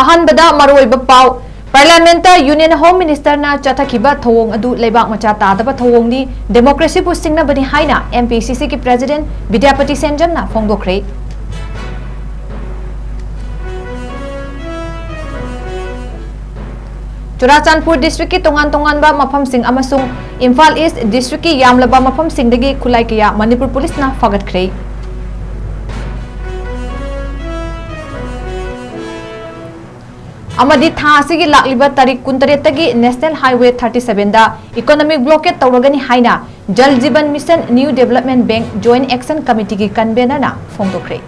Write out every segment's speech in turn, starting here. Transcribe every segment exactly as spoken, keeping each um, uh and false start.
ꯑꯍꯥꯟꯕꯗ ꯃꯔꯨꯑꯣꯏꯕ ꯄꯥꯎ꯫ ꯄꯥꯔꯂꯤꯌꯥꯃꯦꯟꯠꯇ Union Home Ministerꯅ ꯆꯠꯊꯈꯤꯕ ꯊꯧꯑꯣꯡ ꯑꯗꯨ ꯂꯩꯕꯥꯛ ꯃꯆꯥ ꯇꯥꯗꯕ ꯊꯧꯑꯣꯡꯅꯤ, democracyꯕꯨ ꯁꯤꯡꯅꯕꯅꯤ ꯍꯥꯏꯅ MPCCꯒꯤ President ꯕꯤꯗ꯭ꯌꯥꯄꯇꯤ ꯁꯦꯟꯖꯝꯅ ꯐꯣꯡꯗꯣꯛꯈ꯭ꯔꯦ꯫ ꯆꯨꯔꯥꯆꯥꯟꯄꯨꯔ districtꯀꯤ ꯇꯣꯉꯥꯟ ꯇꯣꯉꯥꯟꯕ ꯃꯐꯝꯁꯤꯡ ꯑꯃꯁꯨꯡ ꯏꯝꯐꯥꯜ East districtꯀꯤ ꯌꯥꯝꯂꯕ ꯃꯐꯝꯁꯤꯡꯗꯒꯤ ꯈꯨꯠꯂꯥꯏ ꯀꯌꯥ ꯃꯅꯤꯄꯨꯔ ꯄꯨꯂꯤꯁꯅ ꯐꯥꯒꯠꯈ꯭ꯔꯦ꯫ ꯑꯃꯗꯤ ꯊꯥ ꯑꯁꯤꯒꯤ ꯂꯥꯛꯂꯤꯕ ꯇꯥꯔꯤꯛ ꯀꯨꯟꯇꯔꯦꯠꯇꯒꯤ National Highway thirty sevenꯗ economic blockade ꯇꯧꯔꯒꯅꯤ ꯍꯥꯏꯅ Jal Jeevan Mission New Development Bank Joint Action Committeeꯒꯤ convenorꯅ ꯐꯣꯡꯗꯣꯛꯈ꯭ꯔꯦ꯫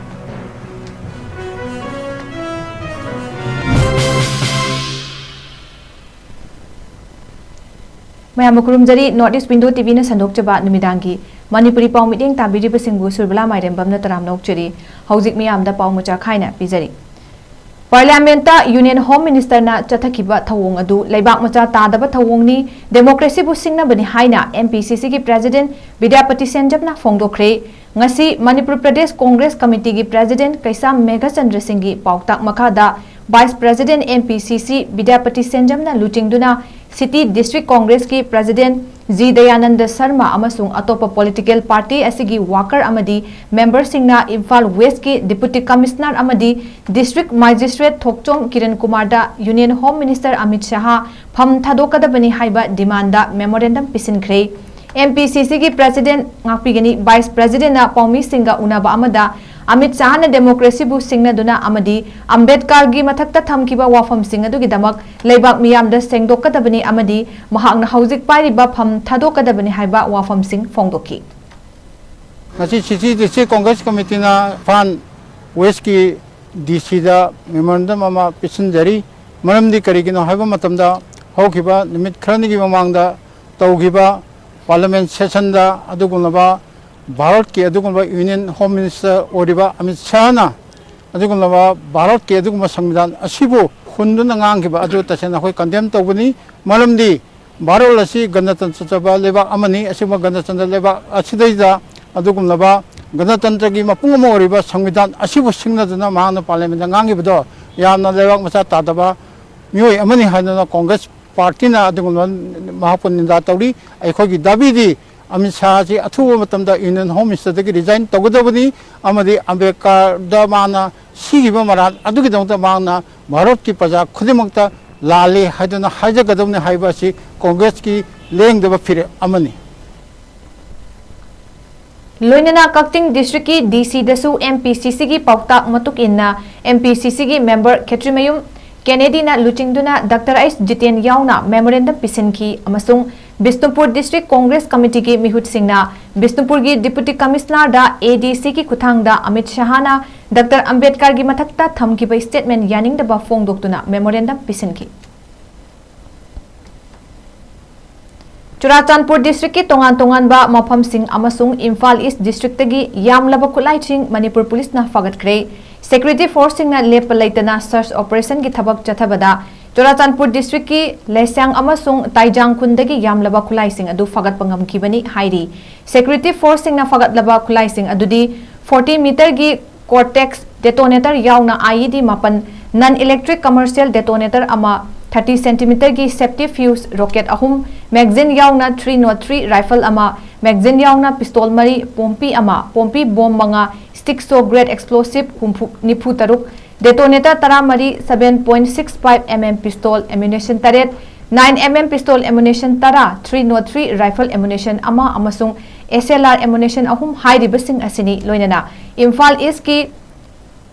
ꯃꯌꯥꯝꯕꯨ ꯈꯨꯔꯨꯝꯖꯔꯤ꯫ North East Window TVꯅ ꯁꯟꯗꯣꯛꯆꯕ ꯅꯨꯃꯤꯗꯥꯡꯒꯤ ꯃꯅꯤꯄꯨꯔꯤ ꯄꯥꯎ ꯃꯤꯠꯌꯦꯡ ꯇꯥꯕꯤꯔꯤꯕꯁꯤꯡꯕꯨ ꯁꯨꯔꯕꯂꯥ ꯃꯥꯏꯔꯦꯝꯕꯝꯅ ꯇꯔꯥꯝꯅ ꯑꯣꯛꯆꯔꯤ꯫ ꯍꯧꯖꯤꯛ ꯃꯤꯌꯥꯝꯗ ꯄꯥꯎ ꯃꯆꯥ ꯈꯥꯏꯅ ꯄꯤꯖꯔꯤ꯫ ꯄꯥꯔꯂꯤꯌꯥꯃꯦꯟꯠꯇ Union Home Ministerꯅ ꯆꯠꯊꯈꯤꯕ ꯊꯧꯑꯣꯡ ꯑꯗꯨ ꯂꯩꯕꯥꯛ ꯃꯆꯥ ꯇꯥꯗꯕ ꯊꯧꯑꯣꯡꯅꯤ, democracyꯕꯨ ꯁꯤꯡꯅꯕꯅꯤ ꯍꯥꯏꯅ MPCCꯒꯤ President ꯕꯤꯗ꯭ꯌꯥꯄꯇꯤ ꯁꯦꯟꯖꯝꯅ ꯐꯣꯡꯗꯣꯛꯈ꯭ꯔꯦ꯫ ꯉꯁꯤ ꯃꯅꯤꯄꯨꯔ ꯄ꯭ꯔꯗꯦꯁ Congress Committeeꯒꯤ President ꯀꯩꯁꯥꯝ ꯃꯦꯘꯆꯟꯗ꯭ꯔ ꯁꯤꯡꯒꯤ ꯄꯥꯎꯇꯥꯛ ꯃꯈꯥꯗ Vice President MPCC ꯕꯤꯗ꯭ꯌꯥꯄꯇꯤ ꯁꯦꯟꯖꯝꯅ ꯂꯨꯆꯤꯡꯗꯨꯅ City District Congressꯀꯤ President ꯖꯤ ꯗꯌꯥꯅꯟꯗ ꯁꯔꯃ ꯑꯃꯁꯨꯡ ꯑꯇꯣꯞꯄ political party ꯑꯁꯤꯒꯤ worker ꯑꯃꯗꯤ memberꯁꯤꯡꯅ ꯏꯝꯐꯥꯜ Westꯀꯤ Deputy Commissioner ꯑꯃꯗꯤ District Magistrate ꯊꯣꯛꯆꯣꯝ Kiran ꯀꯨꯃꯥꯔꯗ Union Home Minister Amit ꯁꯍꯥ ꯐꯝ ꯊꯥꯗꯣꯛꯀꯗꯕꯅꯤ ꯍꯥꯏꯕ demandꯗ memorandum ꯄꯤꯁꯤꯟꯈ꯭ꯔꯦ꯫ MPCCꯒꯤ President ꯉꯥꯛꯄꯤꯒꯅꯤ, Vice Presidentꯅ ꯄꯥꯎꯃꯤꯁꯤꯡꯒ ꯎꯅꯕ ꯑꯃꯗ ꯑꯃꯤꯠ ꯁꯍꯥꯅ democracyꯕꯨ ꯁꯤꯡꯅꯗꯨꯅ ꯑꯃꯗꯤ ꯑꯝꯕꯦꯗꯀꯔꯒꯤ ꯃꯊꯛꯇ ꯊꯝꯈꯤꯕ ꯋꯥꯐꯝꯁꯤꯡ ꯑꯗꯨꯒꯤꯗꯃꯛ ꯂꯩꯕꯥꯛ ꯃꯤꯌꯥꯝꯗ ꯁꯦꯡꯗꯣꯛꯀꯗꯕꯅꯤ ꯑꯃꯗꯤ ꯃꯍꯥꯛꯅ ꯍꯧꯖꯤꯛ ꯄꯥꯏꯔꯤꯕ ꯐꯝ ꯊꯥꯗꯣꯛꯀꯗꯕꯅꯤ ꯍꯥꯏꯕ ꯋꯥꯐꯝꯁꯤꯡ ꯐꯣꯡꯗꯣꯛꯈꯤ꯫ ꯉꯁꯤ City District Congress Committeeꯅ Imphal Westꯀꯤ DCꯗ memorandum ꯑꯃ ꯄꯤꯁꯤꯟꯖꯔꯤ꯫ ꯃꯔꯝꯗꯤ ꯀꯔꯤꯒꯤꯅꯣ ꯍꯥꯏꯕ ꯃꯇꯝꯗ, ꯍꯧꯈꯤꯕ ꯅꯨꯃꯤꯠ ꯈꯔꯅꯤꯒꯤ ꯃꯃꯥꯡꯗ ꯇꯧꯈꯤꯕ Parliament sessionꯗ ꯑꯗꯨꯒꯨꯝꯂꯕ ꯚꯥꯔꯠꯀꯤ ꯑꯗꯨꯒꯨꯝꯂꯕ Union Home Minister ꯑꯣꯏꯔꯤꯕ ꯑꯃꯤꯠ ꯁꯍꯥꯅ ꯑꯗꯨꯒꯨꯝꯂꯕ ꯚꯥꯔꯠꯀꯤ ꯑꯗꯨꯒꯨꯝꯕ ꯁꯪꯕꯤꯙꯥꯟ ꯑꯁꯤꯕꯨ ꯍꯨꯟꯗꯨꯅ ꯉꯥꯡꯈꯤꯕ ꯑꯗꯨ ꯇꯁꯦꯡꯅ ꯑꯩꯈꯣꯏ condemn ꯇꯧꯕꯅꯤ꯫ ꯃꯔꯝꯗꯤ ꯚꯥꯔꯠ ꯑꯁꯤ ꯒꯅꯇꯟꯇ꯭ꯔ ꯆꯠꯆꯕ ꯂꯩꯕꯥꯛ ꯑꯃꯅꯤ꯫ ꯑꯁꯤꯒꯨꯝꯕ ꯒꯅꯇꯟꯇ꯭ꯔ ꯂꯩꯕꯥꯛ ꯑꯁꯤꯗꯩꯗ ꯑꯗꯨꯒꯨꯝꯂꯕ ꯒꯅꯇꯟꯇ꯭ꯔꯒꯤ ꯃꯄꯨꯡ ꯑꯃ ꯑꯣꯏꯔꯤꯕ ꯁꯪꯕꯤꯙꯥꯟ ꯑꯁꯤꯕꯨ ꯁꯤꯡꯅꯗꯨꯅ ꯃꯍꯥꯛꯅ Parliamentꯇ ꯉꯥꯡꯈꯤꯕꯗꯣ ꯌꯥꯝꯅ ꯂꯩꯕꯥꯛ ꯃꯆꯥ ꯇꯥꯗꯕ ꯃꯤꯑꯣꯏ ꯑꯃꯅꯤ ꯍꯥꯏꯗꯨꯅ ꯀꯣꯡꯒ꯭ꯔꯦꯁ ꯄꯥꯔꯇꯤꯅ ꯑꯗꯨꯒꯨꯝꯕ ꯃꯍꯥꯛꯄꯨ ꯅꯤꯟꯗꯥ ꯇꯧꯔꯤ꯫ ꯑꯩꯈꯣꯏꯒꯤ ꯗꯥꯕꯤꯗꯤ ꯑꯃꯤꯠ ꯁꯥꯍꯁꯤ ꯑꯊꯨꯕ ꯃꯇꯝꯗ ꯌꯨꯅꯤꯌꯟ ꯍꯣꯝ ꯃꯤꯅꯤꯁꯇꯔꯗꯒꯤ ꯔꯤꯖꯥꯏꯟ ꯇꯧꯒꯗꯕꯅꯤ ꯑꯃꯗꯤ ꯑꯝꯕꯦꯗꯀꯔꯗ ꯃꯥꯅ ꯁꯤꯈꯤꯕ ꯃꯔꯥꯜ ꯑꯗꯨꯒꯤꯗꯃꯛꯇ ꯃꯍꯥꯛꯅ ꯚꯥꯔꯠꯀꯤ ꯄ꯭ꯔꯖꯥ ꯈꯨꯗꯤꯡꯃꯛꯇ ꯂꯥꯜꯂꯤ ꯍꯥꯏꯗꯨꯅ ꯍꯥꯏꯖꯒꯗꯕꯅꯤ ꯍꯥꯏꯕ ꯑꯁꯤ ꯀꯣꯡꯒ꯭ꯔꯦꯁꯀꯤ ꯂꯦꯡꯗꯕ ꯐꯤꯔꯦꯞ ꯑꯃꯅꯤ꯫ ꯂꯣꯏꯅꯅ ꯀꯛꯆꯤꯡ ꯗꯤꯁꯇ꯭ꯔꯤꯛꯀꯤ ꯗꯤ ꯁꯤꯗꯁꯨ ꯑꯦꯝ ꯄꯤ ꯁꯤ ꯁꯤꯒꯤ ꯄꯥꯎꯇꯥꯛ ꯃꯇꯨꯡ ꯏꯟꯅ ꯑꯦꯝ ꯄꯤ ꯁꯤ ꯁꯤꯒꯤ ꯃꯦꯝꯕꯔ ꯈꯦꯇ꯭ꯔꯤꯃꯌꯨꯝ ꯀꯦꯅꯦꯗꯤꯅ ꯂꯨꯆꯤꯡꯗꯨꯅ ꯗꯥꯛꯇꯔ ꯑꯩꯆ ꯖꯤꯇꯦꯟ ꯌꯥꯎꯅ ꯃꯦꯃꯣꯔꯦꯟꯗꯝ ꯄꯤꯁꯤꯟꯈꯤ ꯑꯃꯁꯨꯡ ꯕꯤꯁꯅꯨꯄꯨꯔ ꯗꯤꯁꯇ꯭ꯔꯤꯛ ꯀꯣꯡꯒ꯭ꯔꯦꯁ ꯀꯃꯤꯇꯤꯒꯤ ꯃꯤꯍꯨꯠꯁꯤꯡꯅ ꯕꯤꯁꯅꯨꯄꯨꯔꯒꯤ ꯗꯤꯄꯨꯇꯤ ꯀꯃꯤꯁꯅꯔꯗ ꯑꯦ ꯗꯤ ꯁꯤꯒꯤ ꯈꯨꯠꯊꯥꯡꯗ ꯑꯃꯤꯠ ꯁꯍꯥꯅ ꯗꯥꯛꯇꯔ ꯑꯝꯕꯦꯗꯀꯔꯒꯤ ꯃꯊꯛꯇ ꯊꯝꯈꯤꯕ ꯁ꯭ꯇꯦꯠꯃꯦꯟ ꯌꯥꯅꯤꯡꯗꯕ ꯐꯣꯡꯗꯣꯛꯇꯨꯅ ꯃꯦꯃꯣꯔꯦꯟꯗꯝ ꯄꯤꯁꯤꯟꯈꯤ꯫ ꯆꯨꯔꯥꯆꯥꯟꯄꯨꯔ ꯗꯤꯁꯇ꯭ꯔꯤꯛꯀꯤ ꯇꯣꯉꯥꯟ ꯇꯣꯉꯥꯟꯕ ꯃꯐꯝꯁꯤꯡ ꯑꯃꯁꯨꯡ ꯏꯝꯐꯥꯜ ꯏꯁ ꯗꯤꯁꯇ꯭ꯔꯤꯛꯇꯒꯤ ꯌꯥꯝꯂꯕ ꯈꯨꯠꯂꯥꯏꯁꯤꯡ ꯃꯅꯤꯄꯨꯔ ꯄꯨꯂꯤꯁꯅ ꯐꯥꯒꯠꯈ꯭ꯔꯦ꯫ ꯁꯦꯀ꯭ꯌꯨꯔꯤꯇꯤ ꯐꯣꯔꯁꯁꯤꯡꯅ ꯂꯦꯞꯄ ꯂꯩꯇꯅ ꯁꯔꯆ ꯑꯣꯄꯔꯦꯁꯟꯒꯤ ꯊꯕꯛ ꯆꯠꯊꯕꯗ ꯆꯨꯔꯥꯆꯥꯟꯄꯨꯔ ꯗꯤꯁꯇ꯭ꯔꯤꯛꯀꯤ ꯂꯩꯁꯥꯡ ꯑꯃꯁꯨꯡ ꯇꯥꯏꯖꯥꯡ ꯈꯨꯟꯗꯒꯤ ꯌꯥꯝꯂꯕ ꯈꯨꯠꯂꯥꯏꯁꯤꯡ ꯑꯗꯨ ꯐꯥꯒꯠꯄ ꯉꯝꯈꯤꯕꯅꯤ ꯍꯥꯏꯔꯤ꯫ ꯁꯦꯀ꯭ꯌꯨꯔꯤꯇꯤ ꯐꯣꯔꯁꯁꯤꯡꯅ ꯐꯥꯒꯠꯂꯕ ꯈꯨꯠꯂꯥꯏꯁꯤꯡ ꯑꯗꯨꯗꯤ ꯐꯣꯔꯇꯤ ꯃꯤꯇꯔꯒꯤ ꯀꯣꯔꯇꯦꯛꯁ ꯗꯦꯇꯣꯅꯦꯇꯔ ꯌꯥꯎꯅ ꯑꯥꯏ ꯏ ꯗꯤ ꯃꯥꯄꯟ, ꯅꯟ ꯏꯂꯦꯛꯇ꯭ꯔꯤꯛ ꯀꯃꯔꯁꯤꯌꯦꯜ ꯗꯦꯇꯣꯅꯦꯇꯔ ꯑꯃ, ꯊꯥꯔꯇꯤ ꯁꯦꯟꯇꯤꯃꯤꯇꯔꯒꯤ ꯁꯦꯐꯇꯤ ꯐ꯭ꯌꯨꯁ ꯔꯣꯀꯦꯠ ꯑꯍꯨꯝ, ꯃꯦꯒꯖꯤꯟ ꯌꯥꯎꯅ ꯊ꯭ꯔꯤ ꯅꯣꯠ ꯊ꯭ꯔꯤ ꯔꯥꯏꯐꯜ ꯑꯃ, ꯃꯦꯒꯖꯤꯟ ꯌꯥꯎꯅ ꯄꯤꯁꯇꯣꯜ ꯃꯔꯤ, ꯄꯣꯝꯄꯤ ꯑꯃ, ꯄꯣꯝꯄꯤ ꯕꯣꯝ ꯃꯉꯥ, ꯁ꯭ꯇꯤꯛ ꯁꯣ ꯒ꯭ꯔꯦꯠ ꯑꯦꯛꯁꯄ꯭ꯂꯣꯁꯤꯞ ꯍꯨꯝꯐꯨ, ꯅꯤꯐꯨ ꯇꯔꯨꯛ, ꯗꯦꯇꯣꯅꯦꯇꯔ ꯇꯔꯥꯃꯔꯤ, seven point six five M M pistol ammunition ꯇꯔꯦꯠ, nine M M pistol ammunition ꯇꯔꯥ, three nought three rifle ammunition ꯑꯃ ꯑꯃꯁꯨꯡ S L R ꯑꯦꯃꯨꯅꯤꯁꯟ ꯑꯍꯨꯝ ꯍꯥꯏꯔꯤꯕꯁꯤꯡ ꯑꯁꯤꯅꯤ꯫ ꯂꯣꯏꯅꯅ ꯏꯝꯐꯥꯜ ꯏꯁꯀꯤ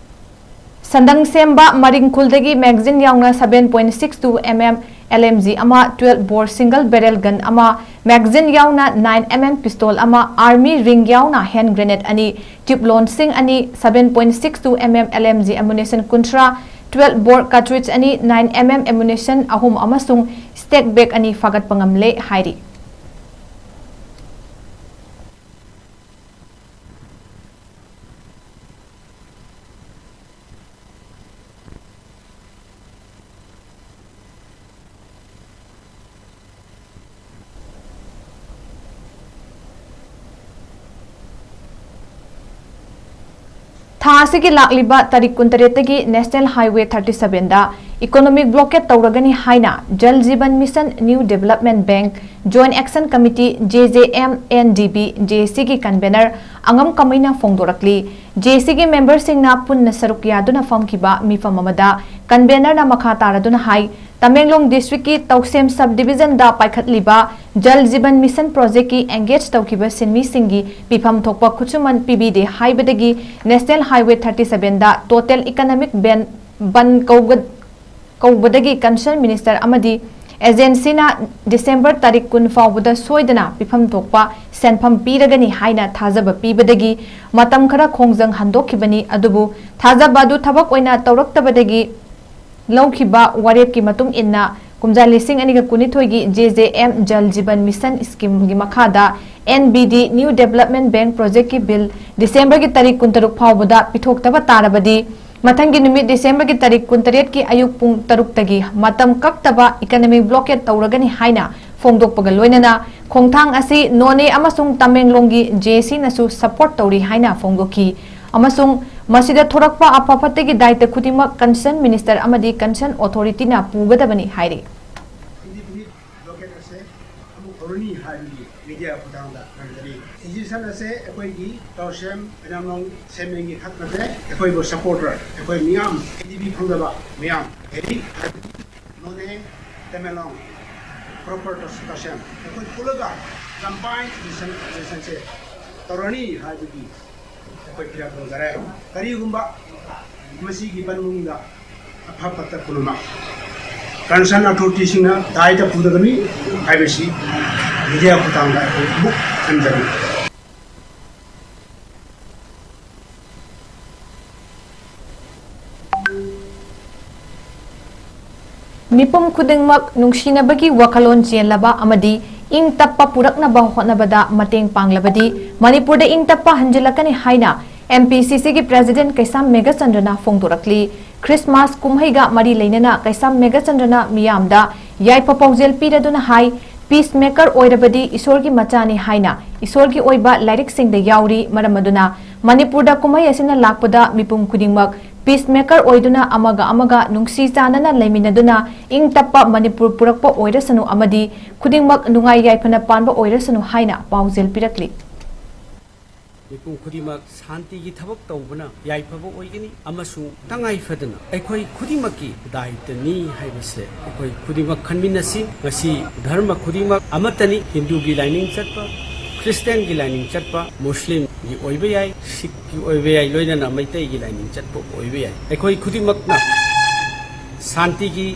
ꯁꯟꯗꯪ ꯁꯦꯝꯕ ꯃꯔꯤꯡ ꯈꯨꯜꯗꯒꯤ ꯃꯦꯒꯖꯤꯟ ꯌꯥꯎꯅ seven point six two M M L M G ꯑꯃ, twelve bore single barrel gun ꯑꯃ, ꯃꯦꯒꯖꯤꯟ ꯌꯥꯎꯅ nine M M ꯄꯤꯁꯇꯣꯜ ꯑꯃ, ꯑꯥꯔꯃꯤ ꯔꯤꯡ ꯌꯥꯎꯅ ꯍꯦꯟ ꯒ꯭ꯔꯦꯅꯦꯗ ꯑꯅꯤ, ꯇ꯭ꯌꯨꯕ ꯂꯣꯟꯁꯤꯡ ꯑꯅꯤ, seven point six two M M L M G ammunition ꯀꯨꯟꯊ꯭ꯔꯥ, twelve bore cartridge ꯑꯅꯤ, nine M M ammunition ꯑꯍꯨꯝ ꯑꯃꯁꯨꯡ ꯁ꯭ꯇꯦꯛ ꯕꯦꯒ ꯑꯅꯤ ꯐꯥꯒꯠꯄ ꯉꯝꯂꯦ ꯍꯥꯏꯔꯤ꯫ ꯊꯥ ꯑꯁꯤꯒꯤ ꯂꯥꯛꯂꯤꯕ ꯇꯥꯔꯤꯛ ꯀꯨꯟꯇꯔꯦꯠꯇꯒꯤ National Highway thirty seven ꯗ economic blockade ꯇꯧꯔꯒꯅꯤ ꯍꯥꯏꯅ Jal Jeevan Mission New Development Bank Joint Action Committee, J J M N D B, J A C ꯒꯤ convener ꯑꯉꯝ ꯀꯃꯩꯅ ꯐꯣꯡꯗꯣꯔꯛꯂꯤ꯫ J A C ꯒꯤ memberꯁꯤꯡꯅ ꯄꯨꯟꯅ ꯁꯔꯨꯛ ꯌꯥꯗꯨꯅ ꯐꯝꯈꯤꯕ ꯃꯤꯐꯝ ꯑꯃꯗ convenerꯅ ꯃꯈꯥ ꯇꯥꯔꯗꯨꯅ ꯍꯥꯏ, Tamenglong districtꯀꯤ ꯇꯧꯁꯦꯝ subdivisionꯗ ꯄꯥꯏꯈꯠꯂꯤꯕ Jal Jeevan Mission projectꯀꯤ engage ꯇꯧꯈꯤꯕ ꯁꯤꯟꯃꯤꯁꯤꯡꯒꯤ ꯄꯤꯐꯝ ꯊꯣꯛꯄ ꯈꯨꯠꯁꯨꯃꯟ ꯄꯤꯕꯤꯗꯦ ꯍꯥꯏꯕꯗꯒꯤ National Highway thirty seven ꯗ total economic ban, ban ꯀꯧꯒ-, ꯀꯧꯕꯗꯒꯤ concerned minister ꯑꯃꯗꯤ agencyꯅ December ꯇꯥꯔꯤꯛ ꯀꯨꯟ ꯐꯥꯎꯕꯗ ꯁꯣꯏꯗꯅ ꯄꯤꯐꯝ ꯊꯣꯛꯄ ꯁꯦꯟꯐꯝ ꯄꯤꯔꯒꯅꯤ ꯍꯥꯏꯅ ꯊꯥꯖꯕ ꯄꯤꯕꯗꯒꯤ ꯃꯇꯝ ꯈꯔ ꯈꯣꯡꯖꯪ ꯍꯟꯗꯣꯛꯈꯤꯕꯅꯤ꯫ ꯑꯗꯨꯕꯨ ꯊꯥꯖꯕ ꯑꯗꯨ ꯊꯕꯛ ꯑꯣꯏꯅ ꯇꯧꯔꯛꯇꯕꯗꯒꯤ ꯂꯧꯈꯤꯕ ꯋꯥꯔꯦꯞꯀꯤ ꯃꯇꯨꯡ ꯏꯟꯅ ꯀꯨꯝꯖꯥ ꯂꯤꯁꯤꯡ ꯑꯅꯤꯒ ꯀꯨꯟꯅꯤꯊꯣꯏꯒꯤ J J M Jal Jeevan Mission schemeꯒꯤ ꯃꯈꯥꯗ N B D New Development Bank projectꯀꯤ bill Decemberꯒꯤ ꯇꯥꯔꯤꯛ ꯀꯨꯟꯇꯔꯨꯛ ꯐꯥꯎꯕꯗ ꯄꯤꯊꯣꯛꯇꯕ ꯇꯥꯔꯕꯗꯤ ꯃꯊꯪꯒꯤ ꯅꯨꯃꯤꯠ Decemberꯒꯤ ꯇꯥꯔꯤꯛ ꯀꯨꯟꯇꯔꯦꯠꯀꯤ ꯑꯌꯨꯛ ꯄꯨꯡ ꯇꯔꯨꯛꯇꯒꯤ ꯃꯇꯝ ꯀꯛꯇꯕ economic blockade ꯇꯧꯔꯒꯅꯤ ꯍꯥꯏꯅ ꯐꯣꯡꯗꯣꯛꯄꯒ ꯂꯣꯏꯅꯅ ꯈꯣꯡꯊꯥꯡ ꯑꯁꯤ ꯅꯣꯅꯦ ꯑꯃꯁꯨꯡ ꯇꯃꯦꯡꯂꯣꯡꯒꯤ J A Cꯅꯁꯨ support ꯇꯧꯔꯤ ꯍꯥꯏꯅ ꯐꯣꯡꯗꯣꯛꯈꯤ꯫ ꯑꯃꯁꯨꯡ ꯃꯁꯤꯗ ꯊꯣꯔꯛꯄ ꯑꯐ ꯐꯠꯇꯒꯤ ꯗꯥꯏꯇ ꯈꯨꯗꯤꯡꯃꯛ concerned minister ꯑꯃꯗꯤ concerned authorityꯅ ꯄꯨꯒꯗꯕꯅꯤ ꯍꯥꯏꯔꯤ꯫ Indefinite blockade ꯑꯁꯦ ꯑꯃꯨꯛ ꯍꯧꯔꯅꯤ ꯍꯥꯏꯕꯒꯤ media ꯈꯨꯠꯊꯥꯡꯗ ꯈꯪꯖꯔꯤ꯫ Decision ꯑꯁꯦ ꯑꯩꯈꯣꯏꯒꯤ ꯇꯧꯁꯦꯝ ꯄꯩꯅꯥꯝꯂꯣꯡ ꯁꯦꯝꯃꯦꯟꯒꯤ ꯈꯛ ꯅꯠꯇꯦ, ꯑꯩꯈꯣꯏꯕꯨ supporter, ꯑꯩꯈꯣꯏ ꯃꯤꯌꯥꯝ, N D B ꯐꯪꯗꯕ ꯃꯤꯌꯥꯝ, ꯍꯥꯏꯗꯤ ꯅꯣꯅꯦ, ꯇꯃꯦꯡꯂꯣꯡ, proper ꯇꯧꯁꯦꯝ, ꯑꯩꯈꯣꯏ ꯄꯨꯜꯂꯒ combined decision, decisionꯁꯦ ꯇꯧꯔꯅꯤ ꯍꯥꯏꯕꯒꯤ ꯑꯩꯈꯣꯏ ꯐꯤꯔꯦꯞ ꯇꯧꯖꯔꯦ꯫ ꯀꯔꯤꯒꯨꯝꯕ ꯃꯁꯤꯒꯤ ꯕꯟ ꯃꯅꯨꯡꯗ ꯑꯐ ꯐꯠꯇ ꯄꯨꯝꯅꯃꯛ concerned authorityꯁꯤꯡꯅ ꯗꯥꯏꯇ ꯄꯨꯗꯒꯅꯤ ꯍꯥꯏꯕꯁꯤ media ꯈꯨꯠꯊꯥꯡꯗ ꯑꯩꯈꯣꯏ ꯑꯃꯨꯛ ꯈꯪꯖꯔꯤ꯫ ꯃꯤꯄꯨꯝ ꯈꯨꯗꯤꯡꯃꯛ ꯅꯨꯡꯁꯤꯅꯕꯒꯤ ꯋꯥꯈꯜꯂꯣꯟ ꯆꯦꯜꯂꯕ ꯑꯃꯗꯤ ꯏꯪ ꯇꯞꯄ ꯄꯨꯔꯛꯅꯕ ꯍꯣꯠꯅꯕꯗ ꯃꯇꯦꯡ ꯄꯥꯡꯂꯕꯗꯤ ꯃꯅꯤꯄꯨꯔꯗ ꯏꯪ ꯇꯞꯄ ꯍꯟꯖꯤꯜꯂꯛꯀꯅꯤ ꯍꯥꯏꯅ M P C Cꯒꯤ president ꯀꯩꯁꯥꯝ ꯃꯦꯘꯆꯟꯗ꯭ꯔꯅ ꯐꯣꯡꯗꯣꯔꯛꯂꯤ꯫ Christmas ꯀꯨꯝꯍꯩꯒ ꯃꯔꯤ ꯂꯩꯅꯅ ꯀꯩꯁꯥꯝ ꯃꯦꯘꯆꯟꯗ꯭ꯔꯅ ꯃꯤꯌꯥꯝꯗ ꯌꯥꯏꯐ ꯄꯥꯎꯖꯦꯜ ꯄꯤꯔꯗꯨꯅ ꯍꯥꯏ, peace maker ꯑꯣꯏꯔꯕꯗꯤ ꯏꯁꯣꯔꯒꯤ ꯃꯆꯥꯅꯤ ꯍꯥꯏꯅ ꯏꯁꯣꯔꯒꯤ ꯑꯣꯏꯕ ꯂꯥꯏꯔꯤꯛꯁꯤꯡꯗ ꯌꯥꯎꯔꯤ꯫ ꯃꯔꯝ ꯑꯗꯨꯅ ꯃꯅꯤꯄꯨꯔꯗ ꯀꯨꯝꯍꯩ ꯑꯁꯤꯅ ꯂꯥꯛꯄꯗ ꯃꯤꯄꯨꯝ ꯈꯨꯗꯤꯡꯃꯛ peacemaker ꯑꯣꯏꯗꯨꯅ ꯑꯃꯒ ꯑꯃꯒ ꯅꯨꯡꯁꯤ ꯆꯥꯟꯅꯅ ꯂꯩꯃꯤꯟꯅꯗꯨꯅ ꯏꯪ ꯇꯞꯄ ꯃꯅꯤꯄꯨꯔ ꯄꯨꯔꯛꯄ ꯑꯣꯏꯔꯁꯅꯨ ꯑꯃꯗꯤ ꯈꯨꯗꯤꯡꯃꯛ ꯅꯨꯡꯉꯥꯏ ꯌꯥꯏꯐꯅ ꯄꯥꯟꯕ ꯑꯣꯏꯔꯁꯅꯨ ꯍꯥꯏꯅ ꯄꯥꯎꯖꯦꯜ ꯄꯤꯔꯛꯂꯤ꯫ ꯃꯤꯄꯨꯝ ꯈꯨꯗꯤꯡꯃꯛ ꯁꯥꯟꯇꯤꯒꯤ ꯊꯕꯛ ꯇꯧꯕꯅ ꯌꯥꯏꯐꯕ ꯑꯣꯏꯒꯅꯤ ꯑꯃꯁꯨꯡ ꯇꯉꯥꯏ ꯐꯗꯅ ꯑꯩꯈꯣꯏ ꯈꯨꯗꯤꯡꯃꯛꯀꯤ ꯗꯥꯏꯇꯅꯤ ꯍꯥꯏꯕꯁꯦ ꯑꯩꯈꯣꯏ ꯈꯨꯗꯤꯡꯃꯛ ꯈꯟꯃꯤꯟꯅꯁꯤ꯫ ꯉꯁꯤ ꯙꯔꯃ ꯈꯨꯗꯤꯡꯃꯛ ꯑꯃꯠꯇꯅꯤ꯫ ꯍꯤꯟꯗꯨꯒꯤ ꯂꯥꯏꯅꯤꯡ ꯆꯠꯄ, ꯈ꯭ꯔꯤꯁꯇꯤꯌꯥꯟꯒꯤ ꯂꯥꯏꯅꯤꯡ ꯆꯠꯄ, ꯃꯨꯁꯂꯤꯝꯒꯤ ꯑꯣꯏꯕ ꯌꯥꯏ, ꯁꯤꯈꯀꯤ ꯑꯣꯏꯕ ꯌꯥꯏ, ꯂꯣꯏꯅꯅ ꯃꯩꯇꯩꯒꯤ ꯂꯥꯏꯅꯤꯡ ꯆꯠꯄ ꯑꯣꯏꯕ ꯌꯥꯏ꯫ ꯑꯩꯈꯣꯏ ꯈꯨꯗꯤꯡꯃꯛꯅ ꯁꯥꯟꯇꯤꯒꯤ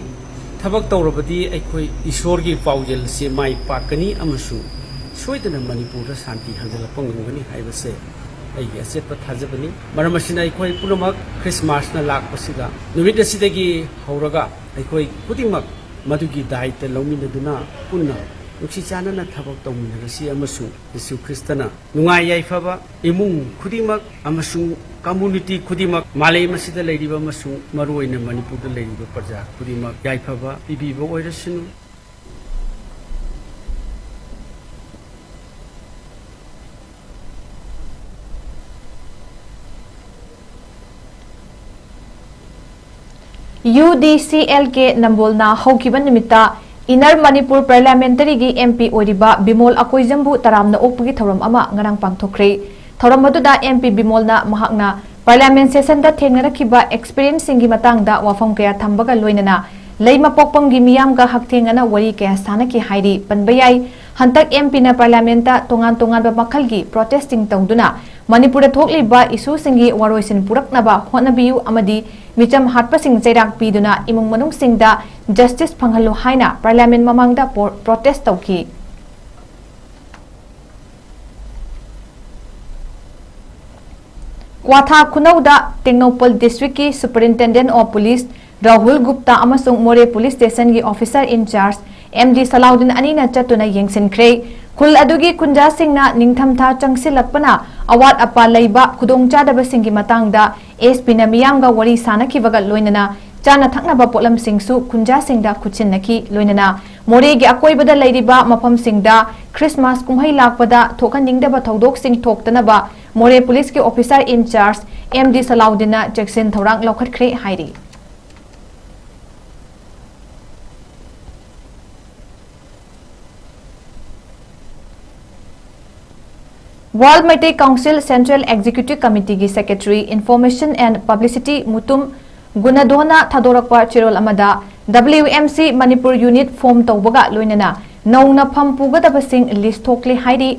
ꯊꯕꯛ ꯇꯧꯔꯕꯗꯤ ꯑꯩꯈꯣꯏ ꯏꯁꯣꯔꯒꯤ ꯄꯥꯎꯖꯦꯜ ꯑꯁꯤ ꯃꯥꯏ ꯄꯥꯛꯀꯅꯤ ꯑꯃꯁꯨꯡ ꯁꯣꯏꯗꯅ ꯃꯅꯤꯄꯨꯔꯗ ꯁꯥꯟꯇꯤ ꯍꯟꯖꯤꯜꯂꯛꯄ ꯉꯝꯒꯅꯤ ꯍꯥꯏꯕꯁꯦ ꯑꯩꯒꯤ ꯑꯆꯦꯠꯄ ꯊꯥꯖꯕꯅꯤ꯫ ꯃꯔꯝ ꯑꯁꯤꯅ ꯑꯩꯈꯣꯏ ꯄꯨꯝꯅꯃꯛ ꯈ꯭ꯔꯤꯁꯃꯥꯁꯅ ꯂꯥꯛꯄꯁꯤꯗ, ꯅꯨꯃꯤꯠ ꯑꯁꯤꯗꯒꯤ ꯍꯧꯔꯒ ꯑꯩꯈꯣꯏ ꯈꯨꯗꯤꯡꯃꯛ ꯃꯗꯨꯒꯤ ꯗꯥꯏꯇ ꯂꯧꯃꯤꯟꯅꯗꯨꯅ ꯄꯨꯟꯅ ꯅꯨꯡꯁꯤ ꯆꯥꯟꯅꯅ ꯊꯕꯛ ꯇꯧꯃꯤꯟꯅꯔꯁꯤ ꯑꯃꯁꯨꯡ ꯖꯤꯁꯨ ꯈ꯭ꯔꯤꯁꯇꯅ ꯅꯨꯡꯉꯥꯏ ꯌꯥꯏꯐꯕ ꯏꯃꯨꯡ ꯈꯨꯗꯤꯡꯃꯛ ꯑꯃꯁꯨꯡ community ꯈꯨꯗꯤꯡꯃꯛ, ꯃꯥꯂꯦꯝ ꯑꯁꯤꯗ ꯂꯩꯔꯤꯕ ꯑꯃꯁꯨꯡ ꯃꯔꯨꯑꯣꯏꯅ ꯃꯅꯤꯄꯨꯔꯗ ꯂꯩꯔꯤꯕ ꯄ꯭ꯔꯖꯥ ꯈꯨꯗꯤꯡꯃꯛ ꯌꯥꯏꯐꯕ ꯄꯤꯕꯤꯕ ꯑꯣꯏꯔꯁꯅꯨ꯫ UDCLK ꯅꯝꯕꯣꯜꯅ ꯍꯧꯈꯤꯕ ꯅꯨꯃꯤꯠꯇ Inner Manipur Parliamentary ꯒꯤ MP ꯑꯣꯏꯔꯤꯕ ꯕꯤꯃꯣꯜ ꯑꯀꯣꯏꯖꯝꯕꯨ ꯇꯔꯥꯝꯅ ꯑꯣꯛꯄꯒꯤ ꯊꯧꯔꯝ ꯑꯃ ꯉꯔꯥꯡ ꯄꯥꯡꯊꯣꯛꯈ꯭ꯔꯦ꯫ ꯊꯧꯔꯝ ꯑꯗꯨꯗ MP ꯕꯤꯃꯣꯜꯅ ꯃꯍꯥꯛꯅ Parliament session ꯗ ꯊꯦꯡꯅꯔꯛꯈꯤꯕ experience ꯁꯤꯡꯒꯤ ꯃꯇꯥꯡꯗ ꯋꯥꯐꯝ ꯀꯌꯥ ꯊꯝꯕꯒ ꯂꯣꯏꯅꯅ ꯂꯩꯃꯄꯣꯛꯄꯝꯒꯤ ꯃꯤꯌꯥꯝꯒ ꯍꯛꯊꯦꯡꯅꯅ ꯋꯥꯔꯤ ꯀꯌꯥ ꯁꯥꯟꯅꯈꯤ ꯍꯥꯏꯔꯤ ꯄꯟꯕ ꯌꯥꯏ꯫ ꯍꯟꯗꯛ MP ꯅ Parliament ꯇ ꯇꯣꯉꯥꯟ ꯇꯣꯉꯥꯟꯕ ꯃꯈꯜꯒꯤ protest ꯁꯤꯡ ꯇꯧꯗꯨꯅ ꯃꯅꯤꯄꯨꯔꯗ ꯊꯣꯛꯂꯤꯕ issue ꯁꯤꯡꯒꯤ ꯋꯥꯔꯣꯏꯁꯤꯟ ꯄꯨꯔꯛꯅꯕ ꯍꯣꯠꯅꯕꯤꯌꯨ ꯑꯃꯗꯤ ꯃꯤꯆꯝ ꯍꯥꯠꯄꯁꯤꯡ ꯆꯩꯔꯥꯛ ꯄꯤꯗꯨꯅ ꯏꯃꯨꯡ ꯃꯅꯨꯡꯁꯤꯡꯗ justice ꯐꯪꯍꯜꯂꯨ ꯍꯥꯏꯅ Parliament ꯃꯃꯥꯡꯗ ꯄꯣ-, protest ꯇꯧꯈꯤ꯫ ꯀ꯭ꯋꯥꯊꯥ ꯈꯨꯅꯧꯗ ꯇꯦꯡꯅꯧꯄꯜ District ꯀꯤ Superintendent of Police Rahul Gupta ꯑꯃꯁꯨꯡ ꯃꯣꯔꯦ Police Station ꯒꯤ Officer in Charge MD ꯁꯂꯥꯎꯗꯤꯟ ꯑꯅꯤꯅ ꯆꯠꯇꯨꯅ ꯌꯦꯡꯁꯤꯟꯈ꯭ꯔꯦ꯫ ꯈꯨꯜ ꯑꯗꯨꯒꯤ ꯈꯨꯟꯖꯥꯁꯤꯡꯅ ꯅꯤꯡꯊꯝꯊꯥ ꯆꯪꯁꯤꯜꯂꯛꯄꯅ ꯑꯋꯥꯠ ꯑꯄꯥ ꯂꯩꯕ ꯈꯨꯗꯣꯡꯆꯥꯗꯕꯁꯤꯡꯒꯤ ꯃꯇꯥꯡꯗ SP ꯅ ꯃꯤꯌꯥꯝꯒ ꯋꯥꯔꯤ ꯁꯥꯅꯈꯤꯕꯒ ꯂꯣꯏꯅꯅ ꯆꯥꯅ ꯊꯛꯅꯕ ꯄꯣꯠꯂꯝꯁꯤꯡꯁꯨ ꯈꯨꯟꯖꯥꯁꯤꯡꯗ ꯈꯨꯠꯁꯤꯟꯅꯈꯤ꯫ ꯂꯣꯏꯅꯅ ꯃꯣꯔꯦꯒꯤ ꯑꯀꯣꯏꯕꯗ ꯂꯩꯔꯤꯕ ꯃꯐꯝꯁꯤꯡꯗ Christmas ꯀꯨꯝꯍꯩ ꯂꯥꯛꯄꯗ ꯊꯣꯛꯍꯟꯅꯤꯡꯗꯕ ꯊꯧꯗꯣꯛꯁꯤꯡ ꯊꯣꯛꯇꯅꯕ ꯃꯣꯔꯦ ꯄꯨꯂꯤꯁꯀꯤ ꯑꯣꯐꯤꯁꯥꯔ ꯏꯟ ꯆꯥꯔꯖ ꯑꯦꯝ ꯗꯤ ꯁꯂꯥꯎꯗꯤꯟꯅ ꯆꯦꯛꯁꯤꯟ ꯊꯧꯔꯥꯡ ꯂꯧꯈꯠꯈ꯭ꯔꯦ ꯍꯥꯏꯔꯤ꯫ World Meitei Council Central Executive Committeeꯒꯤ Secretary Information and Publicity Mutum ꯒꯨꯅꯗꯣꯅ ꯊꯥꯗꯣꯔꯛꯄ ꯆꯦꯔꯣꯜ ꯑꯃꯗ, W M C Manipur Unit form ꯇꯧꯕꯒ ꯂꯣꯏꯅꯅ ꯅꯧꯅ ꯐꯝ ꯄꯨꯒꯗꯕꯁꯤꯡ list ꯊꯣꯛꯂꯦ ꯍꯥꯏꯔꯤ꯫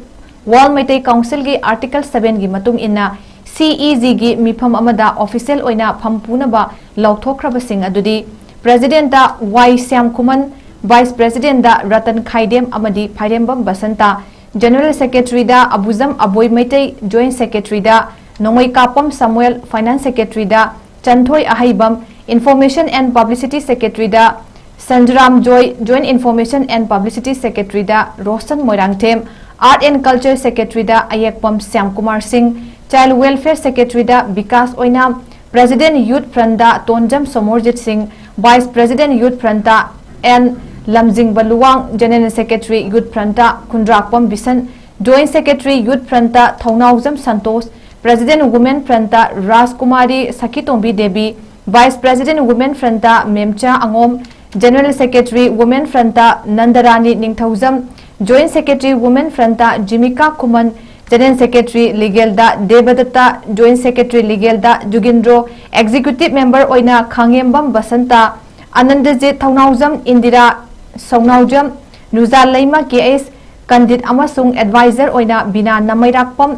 World Meitei Councilꯒꯤ Article sevenꯒꯤ ꯃꯇꯨꯡ ꯏꯟꯅ, C E Gꯒꯤ ꯃꯤꯐꯝ ꯑꯃꯗ official ꯑꯣꯏꯅ ꯐꯝ ꯄꯨꯅꯕ ꯂꯥꯎꯊꯣꯛꯈ꯭ꯔꯕꯁꯤꯡ ꯑꯗꯨꯗꯤ, Presidentꯇ ꯋꯥꯏ ꯁ꯭ꯌꯥꯝ ꯈꯨꯃꯟ, Vice Presidentꯇ ꯔꯇꯟ ꯈꯥꯏꯗꯦꯝ ꯑꯃꯗꯤ ꯐꯥꯏꯔꯦꯝꯕꯝ Basanta, General Secretaryꯗ ꯑꯕꯨꯖꯝ ꯑꯕꯣꯏ Meitei, Joint Secretaryꯗ ꯅꯣꯡꯃꯩꯀꯥꯄꯝ ꯁꯥꯃꯨꯑꯦꯜ, Finance Secretaryꯗ ꯆꯟꯊꯣꯏ Aheibam, Information and Publicity Secretaryꯗ ꯁꯟꯖꯨꯔꯥꯝ joy, Joint Information and Publicity Secretaryꯗ Roshan Moirangthem, Art and Culture Secretaryꯗ ꯑꯌꯦꯛꯄꯝ Shyamkumar ꯁꯤꯡ, Child Welfare Secretaryꯗ ꯕꯤꯀꯥꯁ ꯑꯣꯏꯅꯥꯝ, President Youth Frontꯇ ꯇꯣꯟꯖꯝ ꯁꯣꯃꯣꯔꯖꯤꯠ ꯁꯤꯡ, Vice President Youth Frontꯇ ꯑꯦꯟ ꯂꯝꯖꯤꯡꯕ ꯂꯨꯋꯥꯡ, General Secretary Youth Frontꯇ ꯈꯨꯟꯗ꯭ꯔꯥꯛꯄꯝ ꯕꯤꯁꯟ, Joint Secretary Youth Frontꯇ ꯊꯧꯅꯥꯎꯖꯝ Santosh, President Women Frontꯇ ꯔꯥꯖꯀꯨꯃꯥꯔꯤ ꯁꯈꯤꯇꯣꯝꯕꯤ Devi, Vice President Women Frontꯇ ꯃꯦꯝꯆꯥ ꯑꯉꯣꯝ, General Secretary Women Frontꯇ ꯅꯟꯗꯔꯥꯅꯤ ꯅꯤꯡꯊꯧꯖꯝ, Joint Secretary Women Frontꯇ ꯖꯤꯃꯤꯀꯥ ꯈꯨꯃꯟ, General Secretary Legalꯗ ꯗꯦꯕꯗꯠꯇ, Joint Secretary Legalꯗ ꯖꯨꯒꯤꯟꯗ꯭ꯔꯣ, Executive Member ꯑꯣꯏꯅ ꯈꯥꯡꯉꯦꯝꯕꯝ ꯕꯁꯟꯇ, ꯑꯅꯟꯗꯖꯤꯠ ꯊꯧꯅꯥꯎꯖꯝ, ꯏꯟꯗꯤꯔꯥ ꯁꯧꯅꯥꯎꯖꯝ, ꯅꯨꯖꯥ ꯂꯩꯃ ꯀꯦ ꯑꯦꯁ ꯀꯟꯗꯤꯠ ꯑꯃꯁꯨꯡ Advisor ꯑꯣꯏꯅ ꯕꯤꯅꯥ ꯅꯃꯩꯔꯥꯛꯄꯝ,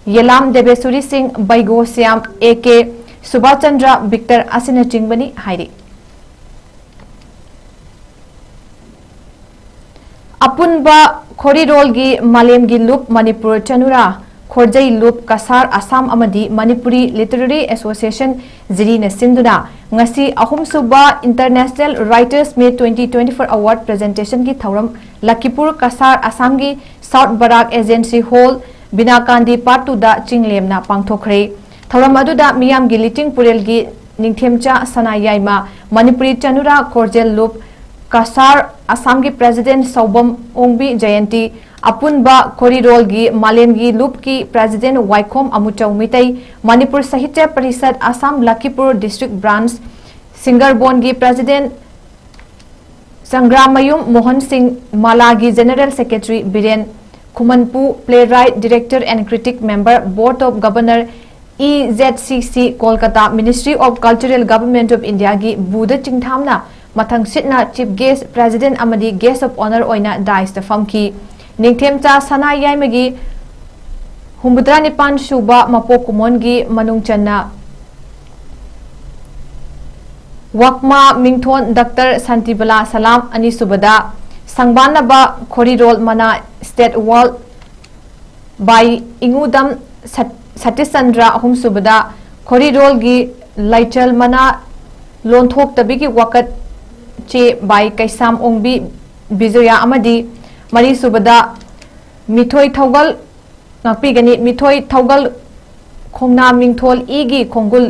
ꯌꯦꯂꯥꯝ ꯗꯦꯕꯦꯁꯨꯔꯤ ꯁꯤꯡ, ꯕꯩꯒꯣ Shyam, A K Subhas Chandra Victor ꯑꯁꯤꯅꯆꯤꯡꯕꯅꯤ ꯍꯥꯏꯔꯤ꯫ ꯑꯄꯨꯟꯕ ꯈꯣꯔꯤꯔꯣꯜꯒꯤ ꯃꯥꯂꯦꯝꯒꯤ ꯂꯨꯞ ꯃꯅꯤꯄꯨꯔ ꯆꯅꯨꯔꯥ ꯈꯣꯔꯖꯩ ꯂꯨꯞ ꯀꯁꯥꯔ ꯑꯁꯥꯝ ꯑꯃꯗꯤ ꯃꯅꯤꯄꯨꯔꯤ ꯂꯤꯇꯔꯦꯔꯤ ꯑꯦꯁꯣꯁꯤꯌꯦꯁꯟ ꯖꯤꯔꯤꯅ ꯁꯤꯟꯗꯨꯅ ꯉꯁꯤ ꯑꯍꯨꯝꯁꯨꯕ International Writers Meet twenty twenty-four Award Presentationꯒꯤ ꯊꯧꯔꯝ ꯂꯈꯤꯄꯨꯔ ꯀꯁꯥꯔ ꯑꯁꯥꯝꯒꯤ South Barak Agency Hall, ꯕꯤꯅꯥꯀꯥꯟꯗꯤ Part twoꯗ ꯆꯤꯡꯂꯦꯝꯅ ꯄꯥꯡꯊꯣꯛꯈ꯭ꯔꯦ꯫ ꯊꯧꯔꯝ ꯑꯗꯨꯗ ꯃꯤꯌꯥꯝꯒꯤ ꯂꯤꯆꯤꯡ ꯄꯨꯔꯦꯜꯒꯤ ꯅꯤꯡꯊꯦꯝꯆꯥ ꯁꯅꯥ ꯌꯥꯏꯃ, ꯃꯅꯤꯄꯨꯔꯤ ꯆꯅꯨꯔꯥ ꯈꯣꯔꯖꯦꯜ ꯂꯨꯞ ꯀꯁꯥꯔ ꯑꯁꯥꯝꯒꯤ ꯄ꯭ꯔꯦꯁꯤꯗꯦꯟꯠ ꯁꯧꯕꯝ ꯑꯣꯡꯕꯤ ꯖꯌꯟꯇꯤ, ꯑꯄꯨꯟꯕ ꯈꯣꯔꯤꯔꯣꯜꯒꯤ ꯃꯥꯂꯦꯝꯒꯤ ꯂꯨꯞꯀꯤ president Waikhom Amuchou Meitei, Manipur Sahitya Parishad Assam Lakhipur district branch ꯁꯤꯡꯒꯔꯕꯣꯟꯒꯤ ꯄ꯭ꯔꯦꯁꯤꯗꯦꯟꯠ ꯆꯪꯒ꯭ꯔꯥꯃꯌꯨꯝ ꯃꯣꯍꯟ ꯁꯤꯡ, ꯃꯥꯂꯥꯒꯤ ꯖꯦꯅꯔꯦꯜ ꯁꯦꯀ꯭ꯔꯦꯇꯔꯤ ꯕꯤꯔꯦꯟ ꯈꯨꯃꯟꯄꯨ, playwright, director and critic, member, Board of Governor, E Z C C, Kolkata, Ministry of Cultural, Government of India ꯒꯤ ꯕꯨꯗ ꯆꯤꯡꯊꯥꯝꯅ ꯃꯊꯪꯁꯤꯠꯅ chief guest, president ꯑꯃꯗꯤ guest of honour ꯑꯣꯏꯅ dais ꯇ ꯐꯝꯈꯤ꯫ ꯅꯤꯡꯊꯦꯝꯆꯥ ꯁꯅꯥ ꯌꯥꯏꯃꯒꯤ ꯍꯨꯝꯐꯨꯇꯔꯥ ꯅꯤꯄꯥꯟ ꯁꯨꯕ ꯃꯄꯣꯛ ꯀꯨꯝꯑꯣꯟꯒꯤ ꯃꯅꯨꯡ ꯆꯟꯅ ꯋꯥꯛꯃꯥ ꯃꯤꯡꯊꯣꯟ ꯗꯥꯛꯇꯔ ꯁꯥꯟꯇꯤꯕꯂꯥ ꯁꯂꯥꯝ ꯑꯅꯤꯁꯨꯕꯗ, ꯁꯪꯕꯥꯟꯅꯕ ꯈꯣꯔꯤꯔꯣꯜ ꯃꯅꯥ state wall by ꯏꯉꯨꯗꯝ ꯁꯠ-, ꯁꯇꯤꯁꯆꯟꯗ꯭ꯔ ꯑꯍꯨꯝꯁꯨꯕꯗ, ꯈꯣꯔꯤꯔꯣꯜꯒꯤ ꯂꯩꯆꯜ ꯃꯅꯥ ꯂꯣꯟꯊꯣꯛꯇꯕꯤꯒꯤ ꯋꯥꯀꯠ ꯆꯦ by ꯀꯩꯁꯥꯝ ꯑꯣꯡꯕꯤ ꯕꯤꯖꯣꯌꯥ ꯑꯃꯗꯤ ꯃꯔꯤꯁꯨꯕꯗ ꯃꯤꯊꯣꯏ ꯊꯧꯒꯜ ꯉꯥꯛꯄꯤꯒꯅꯤ꯫ ꯃꯤꯊꯣꯏ ꯊꯧꯒꯜ ꯈꯣꯡꯅꯥ ꯃꯤꯡꯊꯣꯜ ꯏꯒꯤ ꯈꯣꯡꯒꯨꯜ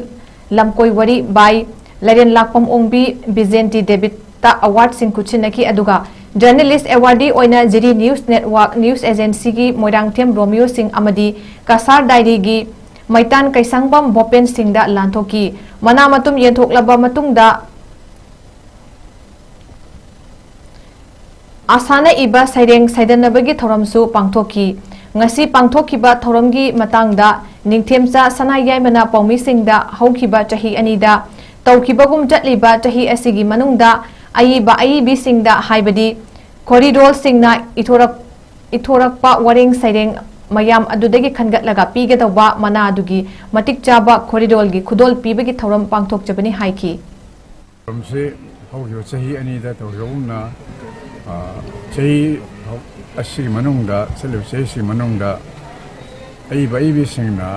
ꯂꯝꯀꯣꯏ ꯋꯥꯔꯤ by ꯂꯩꯔꯦꯟ ꯂꯥꯛꯄꯝ ꯑꯣꯡꯕꯤ ꯕꯤꯖꯦꯟꯇꯤ ꯗꯦꯕꯤꯠꯇ award ꯁꯤꯡ ꯈꯨꯠꯁꯤꯟꯅꯈꯤ꯫ ꯑꯗꯨꯒ journalist awardee ꯑꯣꯏꯅ ꯖꯤꯔꯤ news network news agency ꯒꯤ ꯃꯣꯏꯔꯥꯡꯊꯦꯝ ꯔꯣꯃꯤꯌꯣ ꯁꯤꯡ ꯑꯃꯗꯤ ꯀꯁꯥꯔ diary ꯒꯤ ꯃꯩꯇꯥꯟ ꯀꯩꯁꯥꯡꯕꯝ ꯚꯣꯄꯦꯟ ꯁꯤꯡꯗ ꯂꯥꯟꯊꯣꯛꯈꯤ꯫ ꯃꯅꯥ ꯃꯇꯨꯝ ꯌꯦꯟꯊꯣꯛꯂꯕ ꯃꯇꯨꯡꯗ ꯑꯁꯥꯅ ꯏꯕ ꯁꯩꯔꯦꯡ ꯁꯩꯗꯟꯅꯕꯒꯤ ꯊꯧꯔꯝꯁꯨ ꯄꯥꯡꯊꯣꯛꯈꯤ꯫ ꯉꯁꯤ ꯄꯥꯡꯊꯣꯛꯈꯤꯕ ꯊꯧꯔꯝꯒꯤ ꯃꯇꯥꯡꯗ ꯅꯤꯡꯊꯦꯝꯆꯥ ꯁꯅꯥ ꯌꯥꯏꯃꯅ ꯄꯥꯎꯃꯤꯁꯤꯡꯗ ꯍꯧꯈꯤꯕ ꯆꯍꯤ ꯑꯅꯤꯗ ꯇꯧꯈꯤꯕꯒꯨꯝ ꯆꯠꯂꯤꯕ ꯆꯍꯤ ꯑꯁꯤꯒꯤ ꯃꯅꯨꯡꯗ ꯑꯏꯕ ꯑꯏꯕꯤꯁꯤꯡꯗ, ꯍꯥꯏꯕꯗꯤ ꯈꯣꯔꯤꯔꯣꯜꯁꯤꯡꯅ ꯏꯊꯣꯔꯛ-, ꯏꯊꯣꯔꯛꯄ ꯋꯥꯔꯦꯡ ꯁꯩꯔꯦꯡ ꯃꯌꯥꯝ ꯑꯗꯨꯗꯒꯤ ꯈꯟꯒꯠꯂꯒ ꯄꯤꯒꯗꯧꯕ ꯃꯅꯥ ꯑꯗꯨꯒꯤ ꯃꯇꯤꯛ ꯆꯥꯕ ꯈꯣꯔꯤꯔꯣꯜꯒꯤ ꯈꯨꯗꯣꯜ ꯄꯤꯕꯒꯤ ꯊꯧꯔꯝ ꯄꯥꯡꯊꯣꯛꯆꯕꯅꯤ ꯍꯥꯏꯈꯤ꯫ ꯊꯧꯔꯝꯁꯤ ꯍꯧꯈꯤꯕ ꯆꯍꯤ ꯑꯅꯤꯗ ꯇꯧꯈꯤꯕꯒꯨꯝꯅ, ꯑ, ꯆꯍꯤ ꯑꯁꯤꯒꯤ ꯃꯅꯨꯡꯗ, ꯆꯠꯂꯤꯕ ꯆꯍꯤꯁꯤꯒꯤ ꯃꯅꯨꯡꯗ ꯑꯏꯕ ꯑꯏꯕꯤꯁꯤꯡꯅ,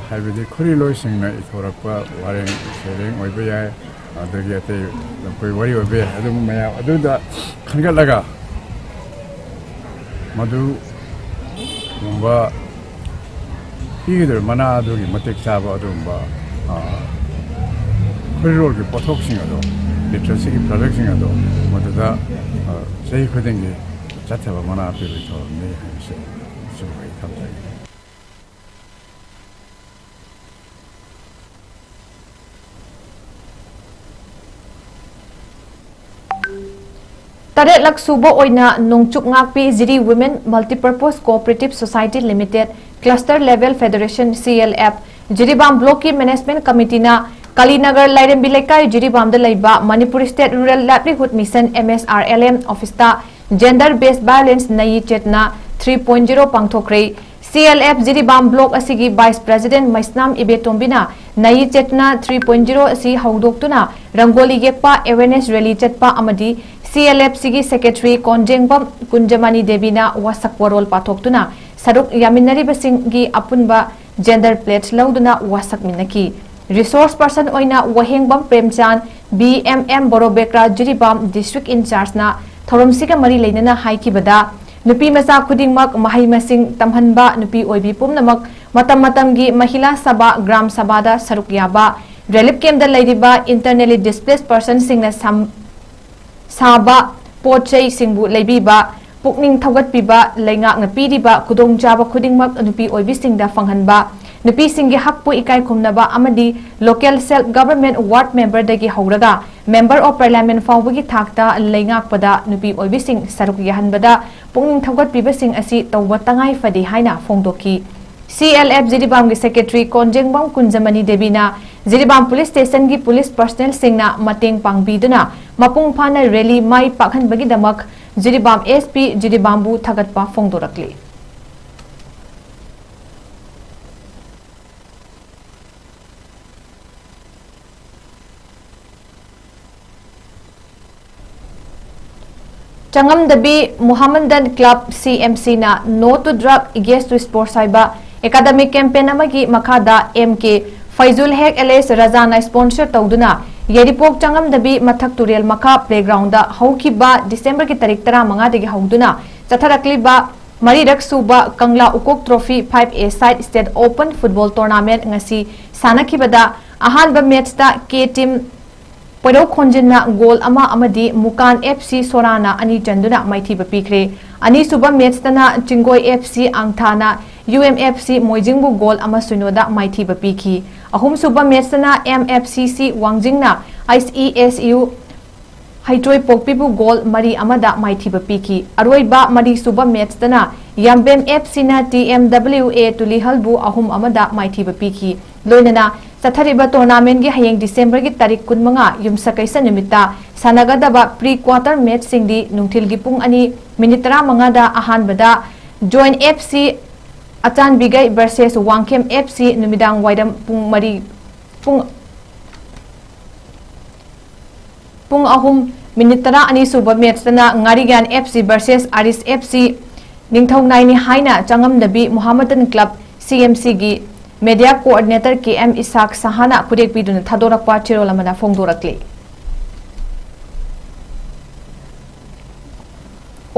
ꯍꯥꯏꯕꯗꯤ ꯈꯣꯔꯤꯂꯣꯏꯁꯤꯡꯅ ꯏꯊꯣꯔꯛꯄ ꯋꯥꯔꯦꯡ ꯁꯩꯔꯦꯡ ꯑꯣꯏꯕ ꯌꯥꯏ, ꯑꯗꯒꯤ ꯑꯇꯩ ꯂꯝꯀꯣꯏ ꯋꯥꯔꯤ ꯑꯣꯏꯕ ꯌꯥꯏ, ꯑꯗꯨꯝꯕ ꯃꯌꯥꯝ ꯑꯗꯨꯗ ꯈꯟꯒꯠꯂꯒ ꯃꯗꯨꯒꯨꯝꯕ ꯄꯤꯒꯗꯧꯔꯤꯕ ꯃꯅꯥ ꯑꯗꯨꯒꯤ ꯃꯇꯤꯛ ꯆꯥꯕ ꯑꯗꯨꯒꯨꯝꯕ, ꯑ, ꯈꯣꯔꯤꯔꯣꯜꯒꯤ ꯄꯣꯠꯊꯣꯛꯁꯤꯡ ꯑꯗꯣ ꯂꯤꯇꯔꯦꯁꯤꯒꯤ ꯄ꯭ꯔꯗꯛꯁꯤꯡ ꯑꯗꯣ ꯃꯗꯨꯗ, ꯑ, ꯆꯍꯤ ꯈꯨꯗꯤꯡꯒꯤ ꯆꯠꯊꯕ ꯃꯅꯥ ꯄꯤꯕꯒꯤ ꯊꯧꯔꯝꯅꯤ ꯍꯥꯏꯕꯁꯦ ꯁꯤꯃ ꯑꯩ ꯊꯝꯖꯒꯦ꯫ ꯇꯔꯦꯠꯂꯛ ꯁꯨꯕ ꯑꯣꯏꯅ ꯅꯣꯡꯆꯨꯞ ꯉꯥꯛꯄꯤ ꯖꯤꯔꯤ Women Multipurpose Cooperative Society Limited Cluster Level Federation, C L F, Jiribam ꯕ꯭ꯂꯣꯛꯀꯤ ꯃꯦꯅꯦꯖꯃꯦꯟꯠ ꯀꯃꯤꯇꯤꯅ ꯀꯥꯂꯤꯅꯒꯔ ꯂꯥꯏꯔꯦꯝꯕꯤ ꯂꯩꯀꯥꯏ ꯖꯤꯔꯤꯕꯥꯝꯗ ꯂꯩꯕ Manipur state rural livelihood mission, M S R L M, ꯑꯣꯐꯤꯁꯇ Gender Based Violence Nayi Chetna three point zero ꯄꯥꯡꯊꯣꯛꯈ꯭ꯔꯦ꯫ C L F Jiribam block ꯑꯁꯤꯒꯤ vice president Meisnam ꯏꯕꯦꯇꯣꯝꯕꯤꯅ Nayi Chetna three point zero ꯑꯁꯤ ꯍꯧꯗꯣꯛꯇꯨꯅ ꯔꯪꯒꯣꯂꯤ ꯌꯦꯛꯄ, ꯑꯦꯋꯦꯔꯅꯦꯁ ꯔꯦꯂꯤ ꯆꯠꯄ ꯑꯃꯗꯤ C L F ꯁꯤꯒꯤ ꯁꯦꯀ꯭ꯔꯦꯇꯔꯤ ꯀꯣꯟꯖꯦꯡꯕꯝ ꯀꯨꯟꯖꯃꯅꯤ ꯗꯦꯕꯤꯅ ꯋꯥꯁꯛ ꯋꯥꯔꯣꯜ ꯄꯥꯊꯣꯛꯇꯨꯅ ꯁꯔꯨꯛ ꯌꯥꯃꯤꯟꯅꯔꯤꯕꯁꯤꯡꯒꯤ ꯑꯄꯨꯟꯕ ꯖꯦꯟꯗꯔ ꯄ꯭ꯂꯦꯠ ꯂꯧꯗꯨꯅ ꯋꯥꯁꯛ ꯃꯤꯟꯅꯈꯤ꯫ ꯔꯤꯁꯣꯔꯁ ꯄꯔꯁꯟ ꯑꯣꯏꯅ Wahengbam Premchand, B M M Borobekra Jiribam district ꯏꯟꯆꯥꯔꯖꯅ ꯊꯧꯔꯝꯁꯤꯒ ꯃꯔꯤ ꯂꯩꯅꯅ ꯍꯥꯏꯈꯤꯕꯗ, ꯅꯨꯄꯤ ꯃꯆꯥ ꯈꯨꯗꯤꯡꯃꯛ ꯃꯍꯩ ꯃꯁꯤꯡ ꯇꯝꯍꯟꯕ, ꯅꯨꯄꯤ ꯑꯣꯏꯕꯤ ꯄꯨꯝꯅꯃꯛ ꯃꯇꯝ ꯃꯇꯝꯒꯤ ꯃꯍꯤꯂꯥ ꯁꯚꯥ, ꯒ꯭ꯔꯥꯝ ꯁꯚꯥꯗ ꯁꯔꯨꯛ ꯌꯥꯕ, ꯔꯤꯂꯤꯐ ꯀꯦꯝꯞꯇ ꯂꯩꯔꯤꯕ internally displaced personꯁꯤꯡꯅ ꯁꯝ-, ꯁꯥꯕ ꯄꯣꯠ ꯆꯩꯁꯤꯡꯕꯨ ꯂꯩꯕꯤꯕ, ꯄꯨꯛꯅꯤꯡ ꯊꯧꯒꯠꯄꯤꯕ, ꯂꯩꯉꯥꯛꯅ ꯄꯤꯔꯤꯕ ꯈꯨꯗꯣꯡꯆꯥꯕ ꯈꯨꯗꯤꯡꯃꯛ ꯅꯨꯄꯤ ꯑꯣꯏꯕꯤꯁꯤꯡꯗ ꯐꯪꯍꯟꯕ, ꯅꯨꯄꯤꯁꯤꯡꯒꯤ ꯍꯛꯄꯨ ꯏꯀꯥꯏ ꯈꯨꯝꯅꯕ ꯑꯃꯗꯤ local self government ward memberꯗꯒꯤ ꯍꯧꯔꯒ member of parliament ꯐꯥꯎꯕꯒꯤ ꯊꯥꯛꯇ ꯂꯩꯉꯥꯛꯄꯗ ꯅꯨꯄꯤ ꯑꯣꯏꯕꯤꯁꯤꯡ ꯁꯔꯨꯛ ꯌꯥꯍꯟꯕꯗ ꯄꯨꯛꯅꯤꯡ ꯊꯧꯒꯠꯄꯤꯕꯁꯤꯡ ꯑꯁꯤ ꯇꯧꯕ ꯇꯉꯥꯏ ꯐꯗꯦ ꯍꯥꯏꯅ ꯐꯣꯡꯗꯣꯛꯈꯤ꯫ C L F ꯖꯤꯔꯤꯕꯥꯝꯒꯤ ꯁꯦꯀ꯭ꯔꯦꯇꯔꯤ ꯀꯣꯟꯖꯦꯡꯕꯝ ꯀꯨꯟꯖꯃꯅꯤ ꯗꯦꯕꯤꯅ ꯖꯤꯔꯤꯕꯥꯝ ꯄꯨꯂꯤꯁ ꯁ꯭ꯇꯦꯁꯟꯒꯤ ꯄꯨꯂꯤꯁ ꯄꯔꯁꯅꯦꯜꯁꯤꯡꯅ ꯃꯇꯦꯡ ꯄꯥꯡꯕꯤꯗꯨꯅ ꯃꯄꯨꯡ ꯐꯥꯅ ꯔꯦꯂꯤ ꯃꯥꯏ ꯄꯥꯛꯍꯟꯕꯒꯤꯗꯃꯛ ꯖꯤꯔꯤꯕꯥꯝ S P ꯖꯤꯔꯤꯕꯥꯝꯕꯨ ꯊꯥꯒꯠꯄ ꯐꯣꯡꯗꯣꯔꯛꯂꯤ꯫ Changamdabi Mohammedan club, C M Cꯅ No to Drug, Yes to Sports ꯍꯥꯏꯕ ꯑꯦꯀꯥꯗꯃꯤꯛ ꯀꯦꯝꯄꯦꯟ ꯑꯃꯒꯤ ꯃꯈꯥꯗ M K ꯐꯩꯖꯨꯜ ꯍꯦꯛ alias ꯔꯖꯥꯅ ꯁ꯭ꯄꯣꯟꯁꯔ ꯇꯧꯗꯨꯅ ꯌꯥꯏꯔꯤꯄꯣꯛ ꯆꯉꯝꯗꯕꯤ ꯃꯊꯛ ꯇꯨꯔꯦꯜ ꯃꯈꯥ ꯄ꯭ꯂꯦꯒ꯭ꯔꯥꯎꯟꯗ ꯍꯧꯈꯤꯕ ꯗꯤꯁꯦꯝꯕꯔꯒꯤ ꯇꯥꯔꯤꯛ ꯇꯔꯥꯃꯉꯥꯗꯒꯤ ꯍꯧꯗꯨꯅ ꯆꯠꯊꯔꯛꯂꯤꯕ ꯃꯔꯤꯔꯛ ꯁꯨꯕ ꯀꯪꯂꯥ ꯎꯀꯣꯛ trophy five A side state open football tournament ꯉꯁꯤ ꯁꯥꯟꯅꯈꯤꯕꯗ ꯑꯍꯥꯟꯕ ꯃꯦꯆꯇ K team ꯄꯣꯏꯔꯧ ꯈꯣꯟꯖꯤꯟꯅ ꯒꯣꯜ ꯑꯃ ꯑꯃꯗꯤ ꯃꯨꯀꯥꯟ ꯑꯦꯐ ꯁꯤ ꯁꯣꯔꯥꯅ ꯑꯅꯤ ꯆꯟꯗꯨꯅ ꯃꯥꯏꯊꯤꯕ ꯄꯤꯈ꯭ꯔꯦ꯫ ꯑꯅꯤꯁꯨꯕ ꯃꯦꯠꯁꯇꯅ ꯆꯤꯡꯒꯣꯏ F C ꯑꯪꯊꯥꯅ U M F C ꯃꯣꯏꯖꯤꯡꯕꯨ goal ꯑꯃ ꯁꯤꯅꯣꯗ ꯃꯥꯏꯊꯤꯕ ꯄꯤꯈꯤ꯫ ꯑꯍꯨꯝꯁꯨꯕ ꯃꯦꯠꯁꯇꯅ ꯑꯦꯝ ꯑꯦꯐ ꯁꯤ ꯁꯤ ꯋꯥꯡꯖꯤꯡꯅ I C S U ꯍꯩꯇ꯭ꯔꯣꯏꯄꯣꯛꯄꯤꯕꯨ goal ꯃꯔꯤ ꯑꯃꯗ ꯃꯥꯏꯊꯤꯕ ꯄꯤꯈꯤ꯫ ꯑꯔꯣꯏꯕ ꯃꯔꯤꯁꯨꯕ ꯃꯦꯠꯁꯇꯅ ꯌꯥꯝꯕꯦꯝ ꯑꯦꯐ ꯁꯤꯅ ꯇꯤ ꯑꯦꯝ ꯗꯕ꯭ꯂꯤꯎ ꯑꯦ ꯇꯨꯂꯤꯍꯜꯕꯨ ꯑꯍꯨꯝ ꯑꯃꯗ ꯃꯥꯏꯊꯤꯕ ꯄꯤꯈꯤ꯫ ꯂꯣꯏꯅꯅ ꯆꯠꯊꯔꯤꯕ ꯇꯣꯔꯅꯥꯃꯦꯟꯒꯤ ꯍꯌꯦꯡ ꯗꯤꯁꯦꯝꯕꯔꯒꯤ ꯇꯥꯔꯤꯛ ꯀꯨꯟꯃꯉꯥ, ꯌꯨꯝꯁꯀꯩꯁ ꯅꯨꯃꯤꯠꯇ ꯁꯥꯟꯅꯒꯗꯕ ꯄ꯭ꯔꯤ ꯀ꯭ꯋꯥꯇꯔ ꯃꯦꯠꯁꯁꯤꯡꯗꯤ ꯅꯨꯡꯊꯤꯜꯒꯤ ꯄꯨꯡ ꯑꯅꯤ ꯃꯤꯅꯤꯠ ꯇꯔꯥꯃꯉꯥꯗ ꯑꯍꯥꯟꯕꯗ join F C ꯑꯆꯥꯟꯕꯤꯒꯩ versus Wangkhem F C, ꯅꯨꯃꯤꯗꯥꯡ ꯋꯥꯏꯔꯝ ꯄꯨꯡ ꯃꯔꯤ, ꯄꯨꯡ, ꯄꯨꯡ ꯑꯍꯨꯝ ꯃꯤꯅꯤꯠ ꯇꯔꯥ ꯑꯅꯤ ꯁꯨꯕ ꯃꯦꯠꯁꯇꯅ Ngarigyan F C versus Aris F C, ꯅꯤꯡꯊꯧ ꯅꯥꯏꯅꯤ ꯍꯥꯏꯅ Changamdabi Mohammedan club C M ꯁꯤꯒꯤ media coordinator K M Ishaq ꯁꯍꯥꯅ ꯈꯨꯗꯦꯛꯄꯤꯗꯨꯅ ꯊꯥꯗꯣꯔꯛꯄ ꯆꯦꯔꯣꯜ ꯑꯃꯅ ꯐꯣꯡꯗꯣꯔꯛꯂꯤ꯫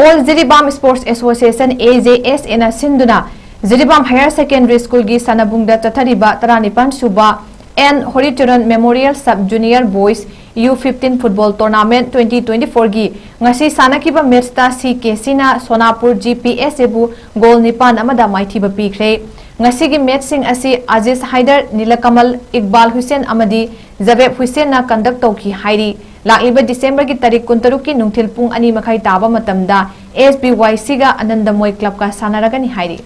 All Jiribam sports association, A J S ꯑꯦꯅ ꯁꯤꯟꯗꯨꯅ ꯖꯤꯔꯤꯕꯥꯝ ꯍꯥꯌꯔ ꯁꯦꯀꯦꯟꯗꯔꯤ ꯁ꯭ꯀꯨꯜꯒꯤ ꯁꯥꯟꯅꯕꯨꯡꯗ ꯆꯠꯊꯔꯤꯕ ꯇꯔꯥꯅꯤꯄꯥꯟ ꯁꯨꯕ N Haricharan memorial sub junior boys U fifteen football tournament twenty twenty ꯐꯣꯔꯒꯤ ꯉꯁꯤ ꯁꯥꯟꯅꯈꯤꯕ ꯃꯦꯠꯁꯇ ꯁꯤ ꯀꯦ ꯁꯤꯅ ꯁꯣꯅꯥꯄꯨꯔ ꯖꯤ ꯄꯤ ꯑꯦꯁ ꯑꯦꯕꯨ ꯒꯣꯜ ꯅꯤꯄꯥꯟ ꯑꯃꯗ ꯃꯥꯏꯊꯤꯕ ꯄꯤꯈ꯭ꯔꯦ꯫ ꯉꯁꯤꯒꯤ ꯃꯦꯠꯁꯁꯤꯡ ꯑꯁꯤ ꯑꯖꯤꯖ ꯍꯥꯏꯗꯔ, ꯅꯤꯂꯀꯃꯜ, ꯏꯛꯕꯥꯜ ꯍꯨꯁꯦꯟ ꯑꯃꯗꯤ ꯖꯕꯦꯕ ꯍꯨꯁꯦꯟꯅ ꯀꯟꯗꯛ ꯇꯧꯈꯤ ꯍꯥꯏꯔꯤ꯫ ꯂꯥꯛꯂꯤꯕ ꯗꯤꯁꯦꯝꯕꯔꯒꯤ ꯇꯥꯔꯤꯛ ꯀꯨꯟꯇꯔꯨꯛꯀꯤ ꯅꯨꯡꯊꯤꯜ ꯄꯨꯡ ꯑꯅꯤ ꯃꯈꯥꯏ ꯇꯥꯕ ꯃꯇꯝꯗ ꯑꯦꯁ ꯕꯤ ꯋꯥꯏ ꯁꯤꯒ ꯑꯅꯟꯗꯃꯣꯏ ꯀ꯭ꯂꯕꯀ ꯁꯥꯟꯅꯔꯒꯅꯤ ꯍꯥꯏꯔꯤ꯫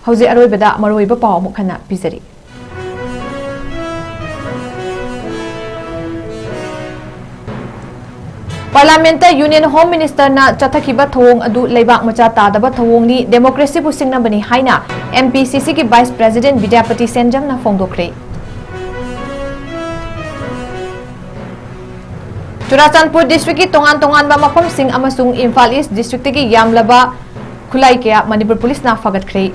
ꯍꯧꯖꯤꯛ ꯑꯔꯣꯏꯕꯗ ꯃꯔꯨꯑꯣꯏꯕ ꯄꯥꯎ ꯑꯃꯨꯛ ꯍꯟꯅ ꯄꯤꯖꯔꯤ꯫ ꯄꯥꯔꯂꯤꯌꯥꯃꯦꯟꯠꯇ ꯌꯨꯅꯤꯌꯟ ꯍꯣꯝ ꯃꯤꯅꯤꯁꯇꯔꯅ ꯆꯠꯊꯈꯤꯕ ꯊꯧꯑꯣꯡ ꯑꯗꯨ ꯂꯩꯕꯥꯛ ꯃꯆꯥ ꯇꯥꯗꯕ ꯊꯧꯑꯣꯡꯅꯤ, ꯗꯦꯃꯣꯀ꯭ꯔꯦꯁꯤꯕꯨ ꯁꯤꯡꯅꯕꯅꯤ ꯍꯥꯏꯅ ꯑꯦꯝ ꯄꯤ ꯁꯤ ꯁꯤꯒꯤ ꯚꯥꯏꯁ ꯄ꯭ꯔꯦꯁꯤꯗꯦꯟꯠ ꯕꯤꯗ꯭ꯌꯥꯄꯇꯤ ꯁꯦꯟꯖꯝꯅ ꯐꯣꯡꯗꯣꯛꯈ꯭ꯔꯦ꯫ ꯆꯨꯔꯥꯆꯥꯟꯄꯨꯔ ꯗꯤꯁꯇ꯭ꯔꯤꯛꯀꯤ ꯇꯣꯉꯥꯟ ꯇꯣꯉꯥꯟꯕ ꯃꯐꯝꯁꯤꯡ ꯑꯃꯁꯨꯡ ꯏꯝꯐꯥꯜ ꯏꯁ ꯗꯤꯁꯇ꯭ꯔꯤꯛꯇꯒꯤ ꯌꯥꯝꯂꯕ ꯈꯨꯠꯂꯥꯏ ꯀꯌꯥ ꯃꯅꯤꯄꯨꯔ ꯄꯨꯂꯤꯁꯅ ꯐꯥꯒꯠꯈ꯭ꯔꯦ꯫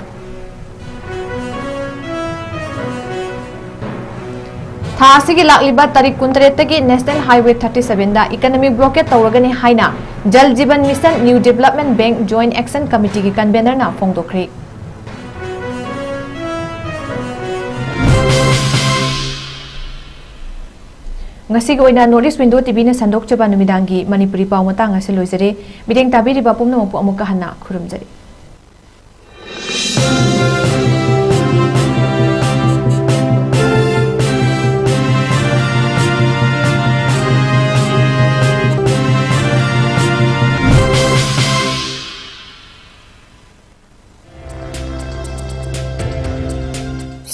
ꯊꯥ ꯑꯁꯤꯒꯤ ꯂꯥꯛꯂꯤꯕ ꯇꯥꯔꯤꯛ ꯀꯨꯟꯇꯔꯦꯠꯇꯒꯤ ꯅꯦꯁꯅꯦꯜ ꯍꯥꯏꯋꯦ ꯊꯥꯔꯇꯤ ꯁꯚꯦꯟꯗ ꯏꯀꯅꯃꯤꯛ ꯕ꯭ꯂꯣꯀꯦꯗ ꯇꯧꯔꯒꯅꯤ ꯍꯥꯏꯅ Jal Jeevan mission new development bank joint action ꯀꯃꯤꯇꯤꯒꯤ ꯀꯟꯚꯦꯅꯔꯅ ꯐꯣꯡꯗꯣꯛꯈ꯭ꯔꯦ꯫ ꯉꯁꯤꯒꯤ ꯑꯣꯏꯅ North East Window ꯇꯤꯚꯤꯅ ꯁꯟꯗꯣꯛꯆꯕ ꯅꯨꯃꯤꯗꯥꯡꯒꯤ ꯃꯅꯤꯄꯨꯔꯤ ꯄꯥꯎ ꯃꯇꯥꯡ ꯑꯁꯤ ꯂꯣꯏꯖꯔꯦ꯫ ꯃꯤꯠꯌꯦꯡ ꯇꯥꯕꯤꯔꯤꯕ ꯄꯨꯝꯅꯃꯛꯄꯨ ꯑꯃꯨꯛꯀ ꯍꯟꯅ ꯈꯨꯔꯨꯝꯖꯔꯤ꯫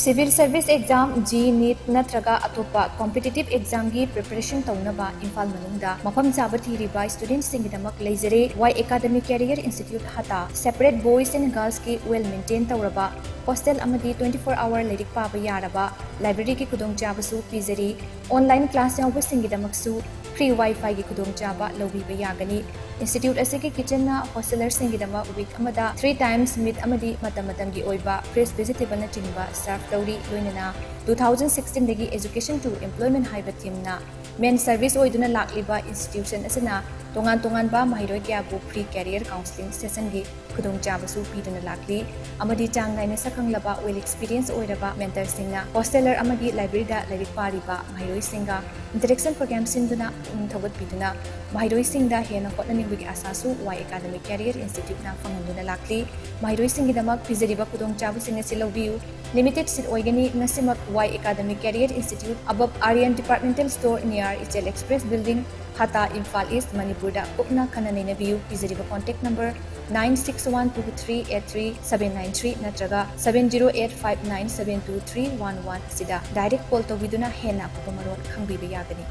Civil Service Exam, JEE, NEET ꯅꯠꯇ꯭ꯔꯒ ꯑꯇꯣꯞꯄ competitive examꯒꯤ preparation ꯇꯧꯅꯕ ꯏꯝꯐꯥꯜ ꯃꯅꯨꯡꯗ ꯃꯐꯝ ꯆꯥꯕ ꯊꯤꯔꯤꯕ studentꯁꯤꯡꯒꯤꯗꯃꯛ ꯂꯩꯖꯔꯦ꯫ Y Academy Career Institute ꯍꯇꯥ꯫ Separate boys and girlsꯀꯤ well maintain ꯇꯧꯔꯕ hostel ꯑꯃꯗꯤ twenty four hour ꯂꯥꯏꯔꯤꯛ ꯄꯥꯕ ꯌꯥꯔꯕ libraryꯒꯤ ꯈꯨꯗꯣꯡꯆꯥꯕꯁꯨ ꯄꯤꯖꯔꯤ꯫ Online class ꯌꯥꯎꯕꯁꯤꯡꯒꯤꯗꯃꯛꯁꯨ free Wi-Fiꯒꯤ ꯈꯨꯗꯣꯡꯆꯥꯕ ꯂꯧꯕꯤꯕ ꯌꯥꯒꯅꯤ꯫ Institute ꯑꯁꯤꯒꯤ kitchenꯅ hostelerꯁꯤꯡꯒꯤꯗꯃꯛ week ꯑꯃꯗ three times meat ꯑꯃꯗꯤ ꯃꯇꯝ ꯃꯇꯝꯒꯤ ꯑꯣꯏꯕ fresh vegetableꯅꯆꯤꯡꯕ serve ꯇꯧꯔꯤ꯫ ꯂꯣꯏꯅꯅ two thousand sixteenꯗꯒꯤ Education to Employment ꯍꯥꯏꯕ themeꯅ main service ꯑꯣꯏꯗꯨꯅ ꯂꯥꯛꯂꯤꯕ institution ꯑꯁꯤꯅ ꯇꯣꯉꯥꯟ ꯇꯣꯉꯥꯟꯕ ꯃꯍꯩꯔꯣꯏ ꯀꯌꯥꯕꯨ free career counselling sessionꯒꯤ ꯈꯨꯗꯣꯡꯆꯥꯕꯁꯨ ꯄꯤꯗꯨꯅ ꯂꯥꯛꯂꯤ ꯑꯃꯗꯤ ꯆꯥꯡ ꯅꯥꯏꯅ ꯁꯛꯈꯪꯂꯕ well experience ꯑꯣꯏꯔꯕ mentorꯁꯤꯡꯅ hosteler ꯑꯃꯒꯤ libraryꯗ ꯂꯥꯏꯔꯤꯛ ꯄꯥꯔꯤꯕ ꯃꯍꯩꯔꯣꯏꯁꯤꯡꯒ interaction program ꯁꯤꯟꯗꯨꯅ ꯄꯨꯛꯅꯤꯡ ꯊꯧꯒꯠꯄꯤꯗꯨꯅ ꯃꯍꯩꯔꯣꯏꯁꯤꯡꯗ ꯍꯦꯟꯅ ꯍꯣꯠꯅꯅꯤꯡꯕꯒꯤ ꯑꯥꯁꯥꯁꯨ Y Academy Career Instituteꯅ ꯐꯪꯍꯟꯗꯨꯅ ꯂꯥꯛꯂꯤ꯫ ꯃꯍꯩꯔꯣꯏꯁꯤꯡꯒꯤꯗꯃꯛ ꯄꯤꯖꯔꯤꯕ ꯈꯨꯗꯣꯡꯆꯥꯕꯁꯤꯡ ꯑꯁꯤ ꯂꯧꯕꯤꯌꯨ꯫ Limited seat ꯑꯣꯏꯒꯅꯤ꯫ ꯉꯁꯤꯃꯛ Y Academy Career Institute, above Aryan Departmental Store, near Ichel Express Building, ꯍꯇꯥ, ꯏꯝꯐꯥꯜ ꯏꯁ꯭ꯠ, ꯃꯅꯤꯄꯨꯔꯗ ꯀꯨꯞꯅ ꯈꯟꯅ ꯅꯩꯅꯕꯤꯌꯨ꯫ ꯄꯤꯖꯔꯤꯕ contact number nine six one two three eight three seven nine three ꯅꯠꯇ꯭ꯔꯒ seven zero eight five nine seven two three one one ꯑꯁꯤꯗ direct call ꯇꯧꯕꯤꯗꯨꯅ ꯍꯦꯟꯅ ꯑꯀꯨꯞꯄ ꯃꯔꯣꯜ ꯈꯪꯕꯤꯕ ꯌꯥꯒꯅꯤ꯫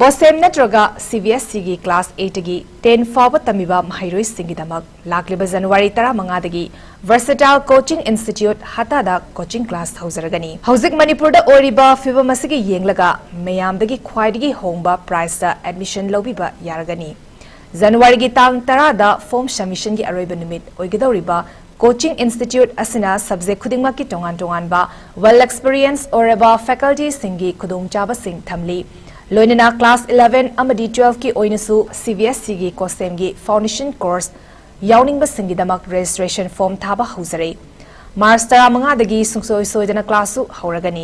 BOSEM ꯅꯠꯇ꯭ꯔꯒ CBSEꯒꯤ class eightꯇꯒꯤ ten ꯐꯥꯎꯕ ꯇꯝꯃꯤꯕ ꯃꯍꯩꯔꯣꯏꯁꯤꯡꯒꯤꯗꯃꯛ ꯂꯥꯛꯂꯤꯕ January ꯇꯔꯥꯃꯉꯥꯗꯒꯤ Versatile Coaching Institute ꯍꯇꯥꯗ coaching class ꯍꯧꯖꯔꯒꯅꯤ꯫ ꯍꯧꯖꯤꯛ ꯃꯅꯤꯄꯨꯔꯗ ꯑꯣꯏꯔꯤꯕ ꯐꯤꯕꯝ ꯑꯁꯤꯒꯤ ꯌꯦꯡꯂꯒ ꯃꯌꯥꯝꯗꯒꯤ ꯈ꯭ꯋꯥꯏꯗꯒꯤ ꯍꯣꯡꯕ priceꯇ admission ꯂꯧꯕꯤꯕ ꯌꯥꯔꯒꯅꯤ꯫ Januaryꯒꯤ ꯇꯥꯡ ꯇꯔꯥꯗ form submissionꯒꯤ ꯑꯔꯣꯏꯕ ꯅꯨꯃꯤꯠ ꯑꯣꯏꯒꯗꯧꯔꯤꯕ coaching institute ꯑꯁꯤꯅ subject ꯈꯨꯗꯤꯡꯃꯛꯀꯤ ꯇꯣꯉꯥꯟ ꯇꯣꯉꯥꯟꯕ well experience ꯑꯣꯏꯔꯕ facultyꯁꯤꯡꯒꯤ ꯈꯨꯗꯣꯡꯆꯥꯕꯁꯤꯡ ꯊꯝꯂꯤ꯫ ꯂꯣꯏꯅꯅ class eleven ꯑꯃꯗꯤ twelveꯀꯤ ꯑꯣꯏꯅꯁꯨ CBSEꯒꯤ COSEMꯒꯤ foundation course ꯌꯥꯎꯅꯤꯡꯕꯁꯤꯡꯒꯤꯗꯃꯛ registration form ꯊꯥꯕ ꯍꯧꯖꯔꯦ꯫ ꯃꯥꯔꯆ ꯇꯔꯥꯃꯉꯥꯗꯒꯤ ꯁꯨꯡꯁꯣꯏ ꯁꯣꯏꯗꯅ ꯀ꯭ꯂꯥꯁꯁꯨ ꯍꯧꯔꯒꯅꯤ꯫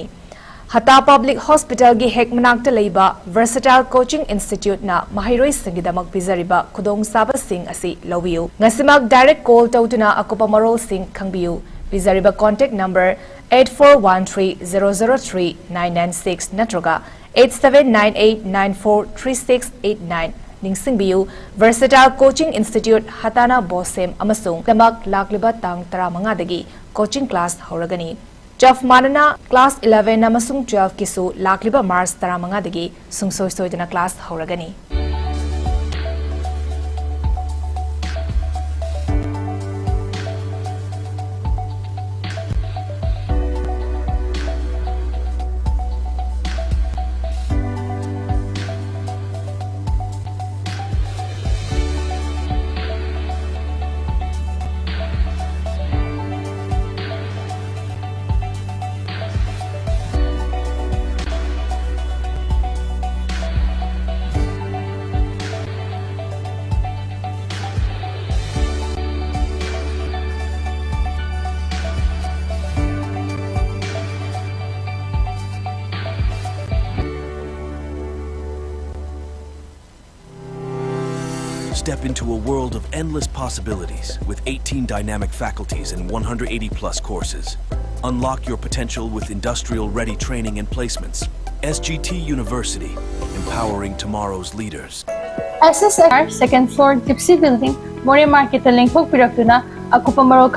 ꯍꯇꯥ ꯄꯕ꯭ꯂꯤꯛ ꯍꯣꯁꯄꯤꯇꯥꯜꯒꯤ ꯍꯦꯛ ꯃꯅꯥꯛꯇ ꯂꯩꯕ ꯚꯔꯁꯇꯥꯏꯜ ꯀꯣꯆꯤꯡ ꯏꯟꯁꯇꯤꯇ꯭ꯌꯨꯠꯅ ꯃꯍꯩꯔꯣꯏꯁꯤꯡꯒꯤꯗꯃꯛ ꯄꯤꯖꯔꯤꯕ ꯈꯨꯗꯣꯡꯆꯥꯕꯁꯤꯡ ꯑꯁꯤ ꯂꯧꯕꯤꯌꯨ꯫ ꯉꯁꯤꯃꯛ ꯗꯥꯏꯔꯦꯛ ꯀꯣꯜ ꯇꯧꯗꯨꯅ ꯑꯀꯨꯞꯄ ꯃꯔꯣꯜꯁꯤꯡ ꯈꯪꯕꯤꯌꯨ꯫ ꯄꯤꯖꯔꯤꯕ contact number eight four one three zero zero three nine nine six ꯅꯠꯇ꯭ꯔꯒ eight seven nine eight nine four three six eight nine꯫ ꯅꯤꯡꯁꯤꯡꯕꯤꯌꯨ, ꯚꯔꯁꯇꯥꯏꯜ ꯀꯣꯆꯤꯡ ꯏꯟꯁꯇꯤꯇ꯭ꯌꯨꯠ ꯍꯇꯥꯅ ꯕꯣꯁꯦꯝ ꯑꯃꯁꯨꯡ ꯗꯃꯛ ꯂꯥꯛꯂꯤꯕ ꯇꯥꯡ ꯇꯔꯥꯃꯉꯥꯗꯒꯤ ꯀꯣꯆꯤꯡ ꯀ꯭ꯂꯥꯁ ꯍꯧꯔꯒꯅꯤ꯫ ꯆꯞ ꯃꯥꯟꯅꯅ ꯀ꯭ꯂꯥꯁ eleven ꯑꯃꯁꯨꯡ twelve ꯀꯤꯁꯨ ꯂꯥꯛꯂꯤꯕ ꯃꯥꯔꯆ ꯇꯔꯥꯃꯉꯥꯗꯒꯤ ꯁꯨꯡꯁꯣꯏ ꯁꯣꯏꯗꯅ class ꯍꯧꯔꯒꯅꯤ꯫ Step into a world of endless possibilities with eighteen dynamic faculties and one hundred eighty plus courses. Unlock your potential with industrial ready training and placements. S G T University, empowering tomorrow's leaders. S S R second floor Gypsy Building, Moreh Market ꯇ ꯂꯦꯡꯊꯣꯛꯄꯤꯔꯛꯇꯨꯅ ꯑꯀꯨꯞꯄ ꯃꯔꯣꯜ